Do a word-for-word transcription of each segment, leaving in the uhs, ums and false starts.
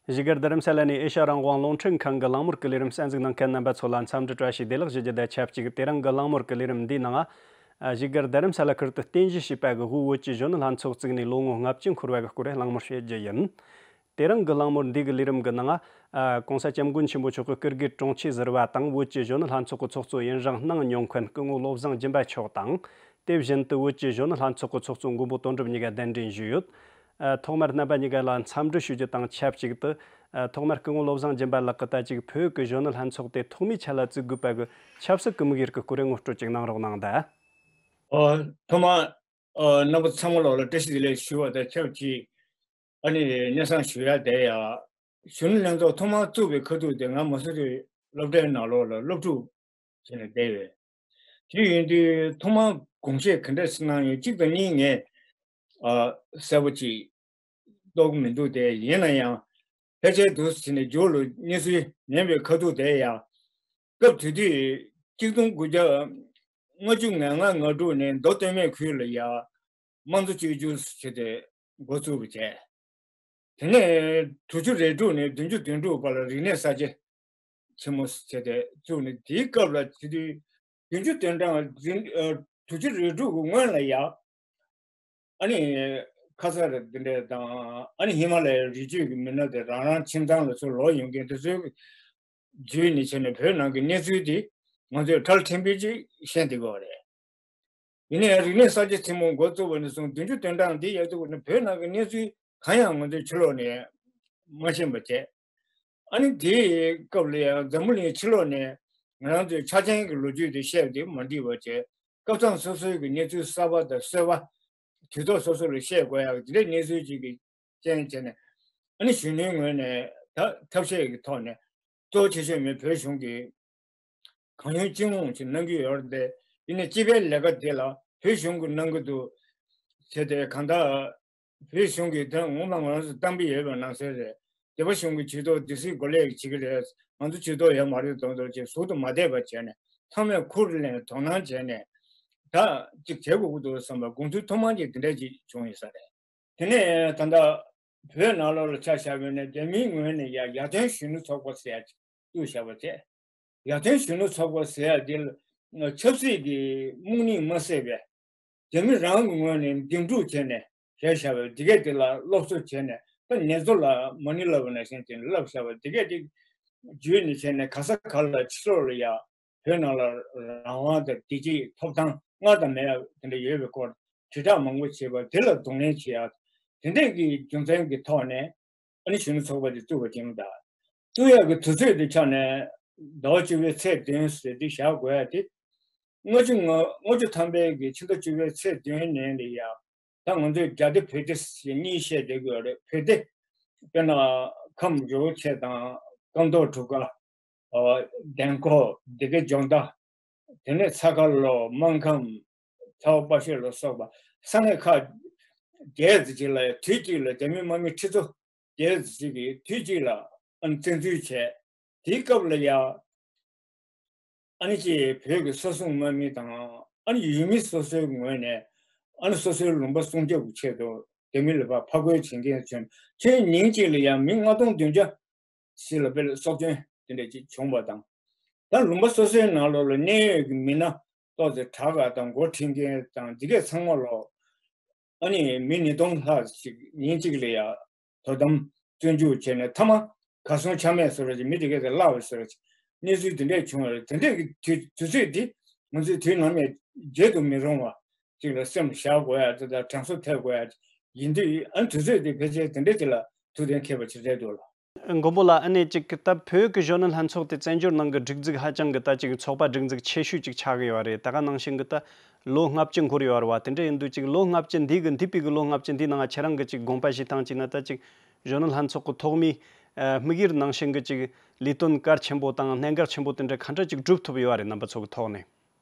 བཞུགས་སྒར་རྡ་རམ་ས་ལ་ནས་ཨེ་ཤ་རང་དབང་རླུང་འཕྲིན་ཁང་གི་གླེང་མོལ་གྱི་ལས་རིམ་གསན་གཟིགས་གནང་མཁན་རྣམ་པ་ཚོ་ལ་འཚམས་འདྲི་བཀྲ་ཤིས་བདེ་ལེགས་ཞུ་རྒྱུ་དང་ཆབས་ཅིག་དེ་རིང་གི་གླེང་མོལ་གྱི་ལས་རིམ་འདིའི་ནང་། ཨ། བཞུགས་སྒར་རྡ་རམ་ས་ལ་ཁུལ་དུ་རྟེན་གཞི་བྱས་པ་གི་དབུས་བོད་ཀྱི་གཞོན་ནུ་ལྷན་ཚོགས་བཙུགས་ནས་ལོ་ངོ་ལྔ་བཅུ་འཁོར་བ་གི་སྐོར་གླེང་མོལ་བྱེད་རྒྱུ་ཡིན། དེ་རིང་གི་གླེང་མོལ་འདི་གི་ལས་རིམ་གི་ནང་། ཨ། ྋགོང་ས་ྋསྐྱབས་མགོན་ཆེན་པོ་མཆོག་གིས་སྐུ་སྒེར་དྲུང་ཆེ་ཟུར་པ་དང་བོད་ཀྱི་གཞོན་ནུ་ལྷན་ཚོགས་ཀྱི་ཚོགས་གཙོ་ཡུན་རིང་གནང་མྱོང་མཁན་སྐུ་ངོ་བློ་བཟང་སྦྱིན་པ་མཆོག་དང་། དེ་བཞིན་དུ་བོད་ཀྱི་གཞོན་ནུ་ལྷན་ཚོགས་ཀྱི་ཚོགས་གཙོ་མགོན་པོ་དོན་གྲུབ་གཉིས་ཀ་གདན་འདྲེན་ཞུས་ཡོད། ཨ། ཐོག་མར་རྣམ་པ་གཉིས་ཀ་ལ་འཚམས་འདྲི་ཞུ་རྒྱུ་དང་ཆབས་ཅིག་ཏུ། ཨ། ཐོག་མར་སྐུ་ངོ་བློ་བཟང་སྦྱིན་པ་ལགས་ཀྱིས་ད་ཅིག་བོད་ཀྱི་གཞོན་ནུ་ལྷན་ཚོགས་དེ་ཐོག་མའི་ཆ་ལ་བཙུགས་དགོས་པ་གི་ཆབ་སྲིད་ཀྱི་དམིགས་ཡུལ་གྱི་སྐོར་ངོ་སྤྲོད་ཅིག་གནང་རོགས་གནང་དང་། ཨོ། ཐོག་མར། ཨོ། རྣམ་པ་ཚང་མ་ལོག་ལ་བཀྲ་ཤིས་བདེ་ལེགས་ཞུ་བ་དང་ཆབས་ཅིག་ཨ་ནི་སྙན་སེང་ཞུ་ཡ་དེ་ཡ། གཞོན་ནུ་ལྷན་ཚོགས་ཐོག་མར་བཙུགས་པའི་ཁ་ཐུག་དེ་ང་མ་སུ་རི་སློབ་གྲྭའི་ནང་ལོགས་ལ་སློབ་ཕྲུག་བྱས་ནས་བསྡད་ཡོད། དེ་ཡིན་དུས་ཐོག་མར་དགོངས་བཞེས་ག་འདྲ་ཞིག་གནང་ཡོད། གཅིག་དང་གཉིས་ངས་ཨ་གསལ་པོ་ཅིག་རྟོགས་མི་འདུག་དེ་ཡིན་ན་ཡང་ཕལ་ཆེར་འདུག་ཟེར་ནས་མཇུག་ལ་གནས་ཚུལ་ཉན་པའི་ཁ་ཐུག་དེ་ཡང་། སྐབས་དེ་དུས་གཅིག་སྟོང་དགུ་བརྒྱ་ལྔ་བཅུ་ང་ལྔ་ང་དྲུག་ནས་མདོ་སྟོད་སྨད་ཁུལ་ལ་ཡ་དམངས་གཙོ་བཅོས་བསྒྱུར་ཟེར་ཏེ་འགོ་བཙུགས་པ་བྱས། དེ་ནས་དྲུག་ཅུ་རེ་དྲུག་ནས་བདུན་ཅུ་དོན་དྲུག་བར་ལ་རིག་གནས་གསར་བརྗེ་ཆེན་མོ་བྱས་ཏེ་བཙུགས་ནས། དེའི་སྐབས་ལ་དེ་དུས་བདུན་ཅུ་དོན་གྲངས་རིག་ཨ་དྲུག་ཅུ་རེ་དྲུག་གི་སྔོན་ལ་ཡ། ཨ་ནི་ཁ་ས་ར་འདི་འདྲ་དང་། ཨ་ནི་ཧི་མ་ལ་ཡའི་རི་རྒྱུད་ཀྱི་མི་སྣ་དེ་རང་རང་ཁྱིམ་ཚང་ལ་ཚུར་ལོག་ཡོང་མཁན་དེ་ཚོའི་བརྒྱུད་ནས་བྱས་ནས་བོད་ནང་གི་གནས་ཚུལ་དེ་ང་ཚོས་ཁྲལ་ཕྲན་བུ་ཅིག་ཤེས་བསྡད་ཀྱི་ཡོད་རེད། ཡིན་ནའི་རིག་གནས་གསར་བརྗེ་ཆེན་མོ་འགོ་བཙུགས་པ་ནས་བཟུང་བདུན་ཅུ་དོན་གྲངས་འདི་ཡར་བཙུགས་པ་ནས་བོད་ནང་གི་གནས་ཚུལ་གང་ཡང་ང་ཚོས་ཕྱི་ལོགས་ནས་མ་ཤེས་པ་བྱས། ཨ་ནི་དེའི་སྐབས་ལ་ཡང་འཛམ་བུ་གླིང་ཕྱི་ལོགས་ནས་ང་རང་ཚོའི་ཆ་ཅན་གྱི་ལོ་རྒྱུས་དེ་བཤད་དེ་མ་འགྲིག་པ་བྱས། སྐབས་མཚམས་སོ་སོའི་གི་གནས་ཚུལ་གསར་པ་དང་གསར་པ། དུས་ཐོག་སོ་སོ་ལ་བཤད་དགོས་ཡག་དེ་འདྲའི་གནས་ཚུལ་ཅིག་གི་རྐྱེན་བྱས་ནས། ཨ་ནི་གཞོན་ནུའི་ངོས་ནས་ད་ཐབས་ཤེས་ཀྱི་ཐོག་ནས་གཙོ་ཆེ་ཤོས་མི་བོད་གཞུང་གི་གང་ཡོང་ཅི་འོང་ཞིག་གནང་གི་ཡོད་རེད་དེ། ཡིན་ནའི་སྤྱི་པའི་ལས་ཀ་དེ་ལ་བོད་གཞུང་གིས་གནང་གི་འདུག་ཟེར་ཏེ། གང་ལྟར་བོད་གཞུང་གིས་དོན་ངོ་མ་ང་རང་ཚོ་བཏང་གི་ཡོད་པ་ནང་བཞིན་རེད། སྡེ་པ་གཞུང་གིས་ཇུས་གཏོགས་སྡེ་སྲིད་འགོ་ལས་བྱེད་ཀྱི་རེད། ང་ཚོ་ཇུས་གཏོགས་ཡོད་མ་རེད་མདོག་མདོག་བྱས་ཟུར་དུ་མ་བསྡད་པ་བྱས་ནས། ཚང་མས་ཁུར་ལེན་དོ་སྣང་བྱས་ནས་ད་ཅིག་བྱེད་དགོས་ཀྱི་འདུག་བསམ་པ་དགོངས་ཚུལ་ཐོག་མ་ཅིག་དེ་འདྲ་ཅིག་བྱུང་ཡོད་ས་རེད། དེ་ནས་ད་ལྟ་བོད་ནང་ལོགས་ལ་ཆ་བཞག་པ་ཡིན་ན་རྒྱ་མིའི་ངོས་ནས་ཡ་ཡར་ཐོན་གཞོན་ནུ་ཚོགས་པ་ཟེར་ཡ་ཅིག་བཙུགས་བཞག་པ་བྱས། ཡར་ཐོན་གཞོན་ནུ་ཚོགས་པ་ཟེར་ཡ་འདི་ལ་ཆབ་སྲིད་ཀྱི་རྨོངས་གླེང་མ་བྱས་པའི། རྒྱ་མི་རང་གི་ངོས་ནས་འདེམས་སྒྲུག་བྱས་ནས་བྱས་བཞག་པའི་འདི་གས་དེ་ལ་སློབ་གསོ་བྱས་ནས། ད་ནེ་ཙོ་ལ་མ་ཎི་བསླབ་པ་ནང་བཞིན་བྱས་ནས་བསླབ་བཞག་པ་འདི་གས་དེ་བརྒྱུད་ནས་བྱས་ནས་ག་ས་ག་ལ་ཕྱི་ལོགས་ལ་ཡ་བོད་ནང་ལ་རང་དབང་དང་བདེ་སྐྱིད་ཐོབ་ཐང་སྔར་དང་མེད་ཡ་དེ་འདྲ་ཡོད་པའི་སྐོར་དྲིལ་བསྒྲགས་མང་པོ་བྱས་པ་དེ་ལ་གདོང་ལེན་བྱེད་ཡ། དེ་འདྲས་ཀྱི་རྒྱུ་མཚན་གྱི་ཐོག་ནས་ཨ་ནི་གཞོན་ནུ་ཚོགས་པ་དེ་བཙུགས་པ་ཡིན་པ་དང་། བཙུགས་ཡག་གི་དུས་ཚོད་དེ་ཆ་ནས་ཟླ་བ་བཅུ་པའི་ཚེས་བདུན་ཟེར་དེ་བཞག་དགོས་ཡ་དེ། ལྔ་བཅུ་ང་ལྔ་བཅུ་ཐམ་པའི་གི་ཕྱི་ཟླ་བཅུ་པའི་ཚེས་བདུན་ནས་ལ་ཡ། ད་ང་ཚོས་རྒྱ་སྡེ་བོད་སྡེ་ཞེས་གཉིས་བཤད་བསྡད་ཀྱི་ཡོད་རེད། བོད་སྡེ་དཔེར་ན་ཁམས་རི་བོ་ཆེ་དང་སྐམ་མདོག་དྲུག་དཀར། ཨ། འདན་ཁོག་སྡེ་དགེ་འཇོ་མདའ། དེ་ནས་ཚ་ཁ་ལོ་སྨར་ཁམས་ཚ་བ་དཔའ་ཤོད་ལ་སོགས་པ་ས་གནས་ཁག་བརྒྱད་ཙམ་ཅིག་ལ་དུས་གཅིག་ལ་རྒྱ་མི་དམག་མི་ཁྲི་ཚོ་བརྒྱད་ཙམ་ཅིག་གིས་དུས་གཅིག་ལ་ཨ་ནི་བཙན་འཛུལ་བྱས། དེའི་སྐབས་ལ་ཡ་ཨ་ནི་ཅིག་བོད་ཀྱི་བསོད་སྲུང་དམག་མི་དང་ཨ་ནི་ཡུལ་མི་སོ་སོའི་ངོས་ནས་ཨ་ནི་སོ་སོའི་ལུང་པ་སྲུང་སྐྱོབ་ཀྱི་ཆེད་དུ་རྒྱ་མི་ལ་ཕར་ཕར་རྒོལ་བྱེད་མཁན་བྱོན། ཁྱོན་ཉིན་གཅིག་ལ་ཡ་མི་ལྔ་སྟོང་བདུན་བརྒྱ་ཞིག་ལ་དཔེ་ལ་སྲོག་སྐྱོན་དེ་འདྲ་ཅིག་བྱུང་བ་དང་། ད་ལུང་པ་སོ་སོའི་ནང་ལོགས་ལ་གནད་ཡོད་ཀྱི་མི་སྣ་ཏོག་ཙེ་དྲག་ག་དང་འགོ་ཁྲིད་མཁན་དང་འདི་གས་ཚང་མ་ལོག་ཨ་ནི་མི་ཉིས་སྟོང་ལྷག་ཅིག་ཉིན་གཅིག་ལ་ཡ་དོ་དམ་བཙོན་འཇུག་བྱས་ནས་མཐའ་མ་གར་སོང་ཆ་མེད་བཟོ་འདྲ་ཅིག་མི་དེ་གས་དེ་བརླག་པ་བཟོ་འདྲ་ཅིག་གནས་ཚུལ་དེ་འདྲས་བྱུང་བ་རེད། དེ་འདྲས་ཀྱི་དུས་དུས་ཚོད་འདི་ང་ཚོས་དུས་ནམ་ཡང་བརྗེད་དུ་མི་རུང་བ་ཅིག་ལ་སེམས་བཞག་དགོས་ཡ་དེ་དང་དྲན་གསོ་ཐེབས་དགོས་ཡ་ཡིན་དུས། ཨ་ནི་དུས་ཚོད་འདི་ཕལ་ཆེར་དེ་འདྲས་ཅིག་ལ་ཐུག་དོན་མཁས་པ་ཅིག་རེད་འདུག་ལ། མགོན་པོ་ལགས། ཨ་ནེ་ཅིག་ད་བོད་ཀྱི་གཞོན་ནུ་ལྷན་ཚོགས་དེ་བཙན་བྱོལ་ནང་གི་སྒྲིག་འཛུགས་ཧ་ཅང་གི་ད་ཅིག་ཚོགས་པ་སྒྲིག་འཛུགས་ཆེ་ཤོས་ཅིག་ཆགས་ཀྱི་ཡོད་རེད། ད་ག་ནང་བཞིན་གྱི་ད་ལོ་ལྔ་བཅུ་འཁོར་ཡོད་རེད་བ། དེ་འདྲ་ཡིན་དུས་ཅིག་ལོ་ལྔ་བཅུ་འདི་གི་འདས་པའི་གི་ལོ་ལྔ་བཅུ་འདིའི་ནང་ང་ཁྱེད་རང་གི་ཅིག་དགོངས་པ་བཞེས་སྟངས་ཅིག་ན། ད་ཅིག་གཞོན་ནུ་ལྷན་ཚོགས་ཀྱི་ཐོག་མའི་ཨ་དམིགས་ཡུལ་ནང་བཞིན་གྱི་ཅིག་ལས་དོན་གལ་ཆེན་པོ་དང་གནད་འགག་ཆེན་པོ་དེ་འདྲ་ག་འདྲ་ཅིག་སྒྲུབ་ཐུབ་ཡོད་རེད། རྣམ་པ་ཚོ་གི་ཐོག་ནས།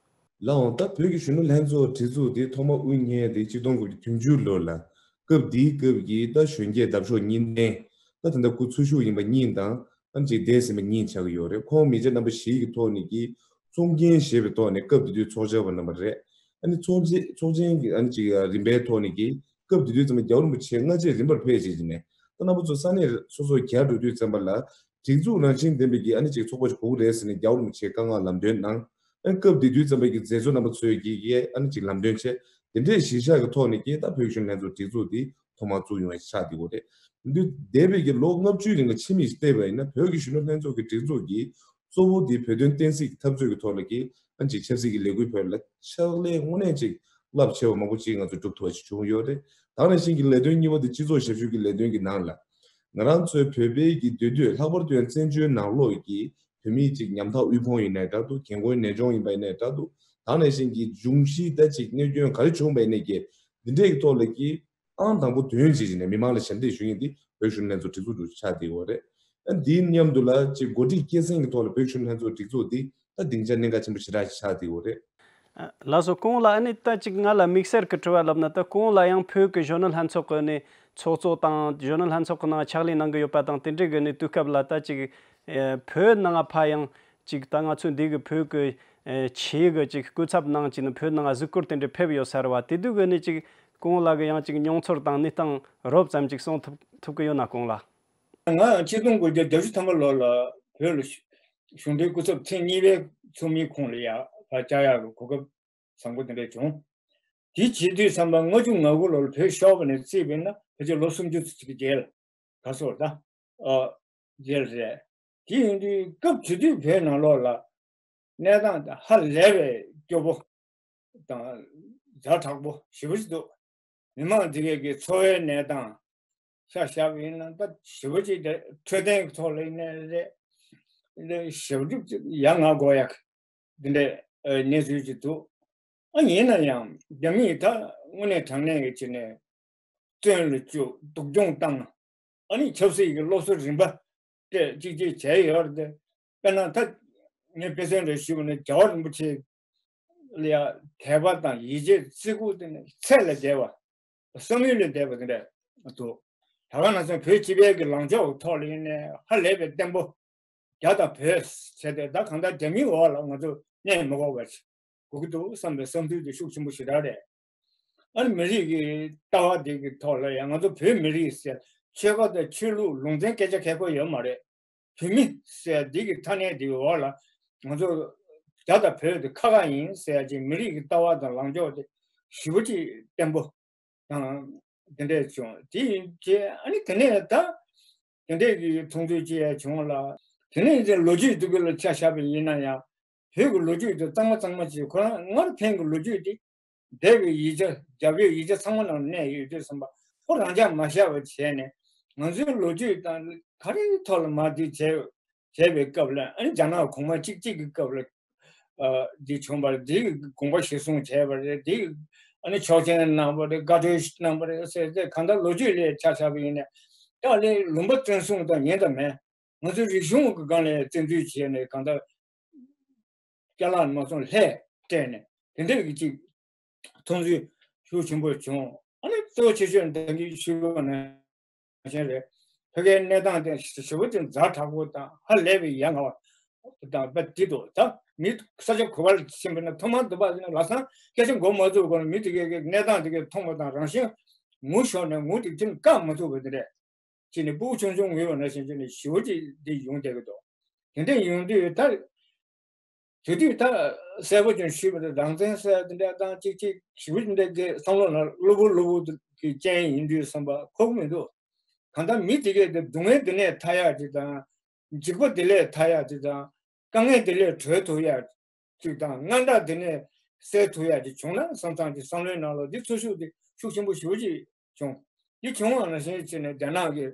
ལགས་འོང་། ད་བོད་ཀྱི་གཞོན་ནུ་ལྷན་ཚོགས་སྒྲིག་འཛུགས་དེ་ཐོག་མ་དབུ་བརྙེས་དེ་ཆིག་སྟོང་དགུ་བརྒྱ་བདུན་ཅུ་ལོ་ལ། སྐབས་དེའི་སྐབས་ཀྱི་ད་གཞོན་སྐྱེས་འདབ་གཤོག་གཉིས་ལྡན། ད་ད་ལྟ་སྐུ་འཚོ་བཞུགས་ཡིན་པ་གཉིས་དང་། ཨ་ནི་ཅིག་འདས་ཟིན་པ་གཉིས་ཆགས་ཀྱི་ཡོད་རེད། ཁོང་མི་རྗེ་རྣམ་པ་བཞི་གི་ཐོག་ནས་ཀྱི་གཙོ་འགན་བཞེས་པའི་ཐོག་ནས་སྐབས་དེ་དུས་ཚོགས་བཅར་བ་རྣམ་པ་རེད། ཨ་ནི་ཚོགས་ཆེན་ཚོགས་ཆེན་གྱི་ཨ་ནི་ཅིག་རིམ་པའི་ཐོག་ནས་ཀྱི་སྐབས་དེ་དུས་ཙམ་པ་རྒྱལ་བ་རིན་པོ་ཆེ་སྔ་རྗེས་རིམ་པར་ཕེབས་བྱས་ཀྱི་ནས། ད་རྣམ་པ་ཚོ་ས་གནས་སོ་སོ་རྒྱ་འགྲོ་དུས་ཙམ་པ་ལ་སྒྲིག་འཛུགས་རང་བཞིན་ལྡན་པའི་གི་ཨ་ནི་ཅིག་ཚོགས་པ་ཞིག་དགོས་ཀྱི་རེད་ཟེར་ནས་རྒྱལ་བ་རིན་པོ་ཆེས་བཀའ་མངགས་ལམ་སྟོན་གནང་། ཨ་ནི་སྐབས་དེ་དུས་ཙམ་པ་གི་མཛད་གཙོ་རྣམ་པ་ཚོས་ཀྱིས་ཨ་ནི་ཅིག་ལམ་སྟོན་བྱས། དེ་འདྲའི་གཞིར་བཞག་གི་ཐོག་ནས་ཀྱིས་ད་བོད་གཞོན་ལྷན་ཚོགས་སྒྲིག་འཛུགས་འདི་ཐོག་མར་བཙུགས་ཡོང་བའི་ཆགས་བསྡད་ཡོད་རེད། འདི་འདས་པའི་གི་ལོ་ལྔ་བཅུའི་རིང་ལ་ཕྱི་མིག་ཅིག་བལྟས་པ་ཡིན་ན་བོད་ཀྱི་གཞོན་ནུ་ལྷན་ཚོགས་ཀྱི་སྒྲིག་འཛུགས་ཀྱི་གཙོ་བོ་འདི་བོད་དོན་བསྟན་སྲིད་ཀྱི་འཐབ་རྩོད་ཀྱི་ཐོག་ལ་ཀྱིས་ཨ་ནི་ཅིག་ཆབ་སྲིད་ཀྱི་ལས་འགུལ་བོད་ལ་ཕྱག་ལས་དངོས་གནས་ཅིག་རླབས་ཆེ་བ་མང་པོ་ཅིག་ང་ཚོ་སྒྲུབ་ཐུབ་པ་ཞིག་བྱུང་ཡོད་རེད། ད་ནང་བཞིན་གྱི་ལས་དོན་གཉིས་པ་དེ་སྤྱི་ཚོགས་ཞབས་ཞུ་གི་ལས་དོན་གྱི་ནང་ལ། ང་རང་ཚོའི་བོད་པའི་གི་འདུས་སྡོད་ལྷག་པར་དུ་ཡང་བཙན་བྱོལ་ནང་ལོགས་ཀྱི་བོད་མིའི་ཅིག་ཉམ་ཐག་དབུལ་ཕོངས་ཡིན་ནའི་འདྲ་འདུག་རྒན་རྒོན་ནད་གཅོང་ཡིན་པ་ཡིན་ནའི་འདྲ་འདུག་ད་ནང་བཞིན་གྱི་འབྱུང་གཞིའི་ད་ཅིག་གནོད་སྐྱོན་ག་རེ་བྱུང་བ་ཡིན་ནའི་གི་འདི་འདྲའི་གི་ཐོག་ལ་གི་ཨང་དང་པོ་དོན་བྱེད་བྱས་ནས་མི་མང་ལ་ཞབས་འདེགས་ཞུ་མཁན་འདི་བོད་གཞོན་ལྷན་ཚོགས་སྒྲིག་འཛུགས་འདི་ཆགས་བསྡད་ཡོད་རེད། ཨ་འདིའི་མཉམ་དུ་ལ་ཅིག་འགོ་ཁྲིད་སྐྱེད་སྲིང་གི་ཐོག་ལ་བོད་གཞོན་ལྷན་ཚོགས་སྒྲིག་འཛུགས་འདི་ད་སྡིངས་ཆ་གནད་འགག་ཆེན་པོ་ཞེ་དྲག་ཅིག་ཆགས་བསྡད་ཡོད་རེད། ལགས་སོ། སྐུ་ངོ་ལགས། ཨ་ནི་ད་ཅིག་ང་ལ་དམིགས་བསལ་གྱི་དྲི་བ་ལབ་ན། ད་སྐུ་ངོ་ལགས་ཡང་བོད་ཀྱི་གཞོན་ནུ་ལྷན་ཚོགས་ཀྱི་ནི་ཚོགས་གཙོ་དང་གཞོན་ནུ་ལྷན་ཚོགས་ཀྱི་ནང་ཕྱག་ལས་གནང་གི་ཡོད་པ་དང་། དེ་འདྲའི་གི་ནི་དུས་སྐབས་ལ་ད་ཅིག་ཨེ་བོད་ནང་ཕར་ཡང་ཅིག་ད་ང་ཚོའི་འདི་གི་བོད་ཀྱི་ཨེ་ཆེད་གི་ཅིག་སྐུ་ཚབ་ནང་ཅིག་ནི་བོད་ནང་གཟིགས་སྐོར་དེ་འདྲ་ཕེབས་ཡོད་ས་རེད་བ། དེ་དུས་གི་ནི་ཅིག་སྐུ་ངོ་ལགས་ཀྱི་ཡང་ཅིག་མྱོང་ཚོར་དང་གནས་སྟངས་རོབ་ཙམ་ཅིག་གསུང་ཐུབ་ཐུབ་ཀྱི་ཡོད་ན། སྐུ་ངོ་ལགས། ང་ཆིག་སྟོང་དགུ་བརྒྱ་བརྒྱད་ཅུ་ཐམ་པ་ལོ་ལ་བོད་ལ་གཞུང་འབྲེལ་སྐུ་ཚབ་ཐེངས་གཉིས་པའི་ཚོགས་མིའི་ཁོངས་ལ་ཡར་ཕར་བཅར་ཡག་གི་གོ་སྐབས་བཟང་པོ་དེ་འདྲ་བྱུང་། དེ་བྱེད་དུས་ཙམ་པ་ལྔ་བཅུ་ང་དགུ་ལོར་བོད་ཤོར་བ་ནས་བརྩིས་པས་ན་ཕལ་ཆེར་ལོ་སུམ་ཅུ་ཙམ་ཅིག་རྗེས་ལ་ག་སོར་ད་ཨ་རྗེས་ལ་རེད། དེ་ཡིན་དུས་སྐབས་དེ་དུས་བོད་ནང་ལོགས་ལ་གནས་སྟངས་དེ་ཧ་ལས་པའི་སྐྱོ་པོ་དང་ཛ་དྲག་པོ་ཞེ་པོ་ཅིག་འདུག་མི་མང་དེ་གས་ཀྱི་འཚོ་བའི་གནས་སྟངས་ཆ་བཞག་པ་ཡིན་ན་ད་ཞེ་པོ་ཅིག་དེ་འཕྲོད་བསྟེན་གྱི་ཐོག་ལ་ཡིན་ནའི་རེད། ཞེ་པོ་ཅིག་ཡ་ང་དགོས་ཡག་འདི་འདྲའི་གནས་ཚུལ་ཅིག་འདུག་ཨ་ཡིན་ན་ཡང་རྒྱ་མིས་ད་དངོས་གནས་དྲང་གནས་ཀྱི་ཆ་ནས་བཙོན་ལ་བཅུག་སྡུག་སྦྱོང་བཏང་། ཨ་ནི་ཆབ་སྲིད་ཀྱི་སློབ་གསོ་རིམ་པ་སྤྲད་ཅིག་ཅིག་བྱས་ཡོད་རེད་དེ། དཔེར་ན་ད་ངས་དཔེ་མཚོན་རེ་ཞུས་པ་ན་རྒྱལ་བ་རིན་པོ་ཆེ་ལ་ཡ་དད་པ་དང་ཡིད་ཆེས་བརྩི་བཀུར་དེ་ནི་ཚད་ལས་འདས་པ། བསམ་ཡུལ་ལས་འདས་པ་དེ་འདྲ་འདུག་ད་ག་ནང་བཞིན་བོད་སྤྱི་པའི་གི་ལངས་ཕྱོགས་ཀྱི་ཐོག་ལ་ཡིན་ནའི་ཧ་ལས་པའི་བརྟན་པོ། རྒྱ་དང་བོད་ཟེར་ཏེ་ད་གང་ལྟར་རྒྱ་མིའི་འོག་ལ་ང་ཚོ་གནས་མི་དགོས་པ་ཞིག་དགོས་ཀྱི་འདུག་བསམ་པའི་བསམ་ཚུལ་དེ་ཤུགས་ཆེན་པོ་ཞེ་དྲག་རེད། ཨ་ནི་མི་རིགས་ཀྱི་ལྟ་བ་དེ་གི་ཐོག་ལ་ཡང་ང་ཚོ་བོད་མི་རིགས་ཟེར་ཆོལ་ཁ་དང་ཆོས་ལུགས་ལུང་ཚན་སྐད་ཆ་ཁྱད་པར་ཡོད་མ་རེད། བོད་མི་ཟེར་འདི་གི་ཐ་སྙད་འདི་གི་འོག་ལ་ང་ཚོ་རྒྱ་དང་བོད་དེ་ཁ་ཁ་ཡིན་ཟེར་ཅིག་མི་རིགས་ཀྱི་ལྟ་བ་དང་ལངས་ཕྱོགས་དེ་ཞེ་པོ་ཅིག་བརྟན་པོ་དང་དེ་འདྲས་བྱུང་། དེ་ཡིན་ཚེ་ཨ་ནི་དེ་ནས་ད་དེ་འདྲས་ཀྱི་མཐོང་ཚུལ་ཅིག་ཡང་བྱུང་ལ། དེ་ནས་ཡིན་ཚེ་ལོ་རྒྱུས་འདི་གི་ལ་ཆ་བཞག་པ་ཡིན་ན་ཡང་བོད་ཀྱི་ལོ་རྒྱུས་དེ་གཙང་མ་གཙང་མ་ཅིག་ཁོ་རང་སྔར་ཕན་གྱི་ལོ་རྒྱུས་དེ་འདས་པའི་ཡིག་ཆ་རྒྱ་བོད་ཡིག་ཆ་ཚང་མ་ནང་གནས་ཡོད་དུས་ཙམ་པ་ཁོ་རང་འཇགས་མ་བཞག་པ་བྱས་ནས་ང་ཚོའི་ལོ་རྒྱུས་དང་ག་རེའི་ཐོག་ལ་མ་དེ་བྱས། བྱས་པའི་སྐབས་ལ་ཨ་ནི་རྒྱ་ནག་གོང་མ་གཅིག་གཅིག་གི་སྐབས་ལ་ཨ་འདི་བྱུང་བར་འདི་དགོངས་པ་གཞིར་བཟུང་བྱས་པ་རེད། འདི་ཨ་ནི་ཆོག་མཆན་གནང་བ་རེད། བཀའ་འཁྲོལ་གནང་བ་རེད་ཟེར་ཏེ་གང་ལྟར་ལོ་རྒྱུས་ལ་ཆ་བཞག་པ་ཡིན་ན་ད་ལས་ལུང་པ་བཙན་བཟུང་དང་ཡིན་དང་མིན་ང་ཚོའི་རིག་གཞུང་གི་སྒང་ལ་བཙན་འཛུལ་བྱས་ནས་གང་ལྟར་ཅ་ལག་མ་སོང་ལྷས་སྤྲད་ནས་དེ་འདྲ་གི་ཅིག་མཐོང་ཚུལ་ཤུགས་ཆེན་པོ་བྱུང་། ཨ་ནི་གཙོ་ཆེ་ཤོས་ད་གིན་ཞུས་པ་ནང་བཞིན་རེད། ཕ་གིའི་གནས་སྟངས་དེ་ཞེ་པོ་ཅིག་ཛ་དྲག་པོ་དང་ཧ་ལས་པའི་ཡ་ང་བ་དང་བ་དེ་འདུག་ད་མི་ས་ཆ་ག་པར་ཕྱིན་པ་ན་ཐོག་མར་འདུག་པ་ལ་སང་སྐད་ཆ་འགོ་མ་བཙུགས་གོང་ལ་མི་དེ་གའི་གནས་སྟངས་དེ་གའི་མཐོང་བ་དང་རང་བཞིན་ངུ་ཤོར་ནས་ངུ་དེ་ཅིག་བཀག་མ་ཐུབ་པ་དེ་རེད། ཅིག་ནས་སྤུ་གུ་ཆུང་ཆུང་ངུས་པ་ནང་བཞིན་ཅིག་ནས་ཞེ་པོ་ཅིག་དེ་ཡོང་བསྡད་ཀྱི་འདུག་དེ་འདྲ་ཡོང་དུས་ད། དེ་དུས་ད་གསལ་པོ་ཅིག་ཞུས་པ་དེ་རང་བཙན་ཟེར་དེ་འདྲ་དང་གཅིག་གཅིག་ཞེ་པོ་ཅིག་འདྲ་གི་བསམ་བློ་ལ་གློ་བུར་གློ་བུར་གྱི་རྐྱེན་ཡིན་དུས་བསམ་པ་ཁོག་མི་འདུག་གང་ལྟར་མི་དེ་གས་དེ་སྡུག་བསྔལ་དེ་ནས་ཐར་ཡག་ཅིག་དང་། འཇིགས་པ་དེ་ལས་ཐར་ཡག་ཅིག་དང་། དཀའ་ངལ་དེ་ལས་གྲོལ་ཐུབ་ཡག་ཅིག་དང་། དངངས་སྐྲག་དེ་ནས་སེལ་ཐུབ་ཡག་ཅིག་བྱུང་ན་བསམ་བསམ་གྱི་བསམ་བློའི་ནང་ལ་འདི་ཚོར་ཤུགས་དེ་ཤུགས་ཆེན་པོ་ཞེ་པོ་ཅིག་བྱུང་། འདི་བྱུང་བ་ནང་བཞིན་བྱས་ནས་རྒྱ་ནག་གི་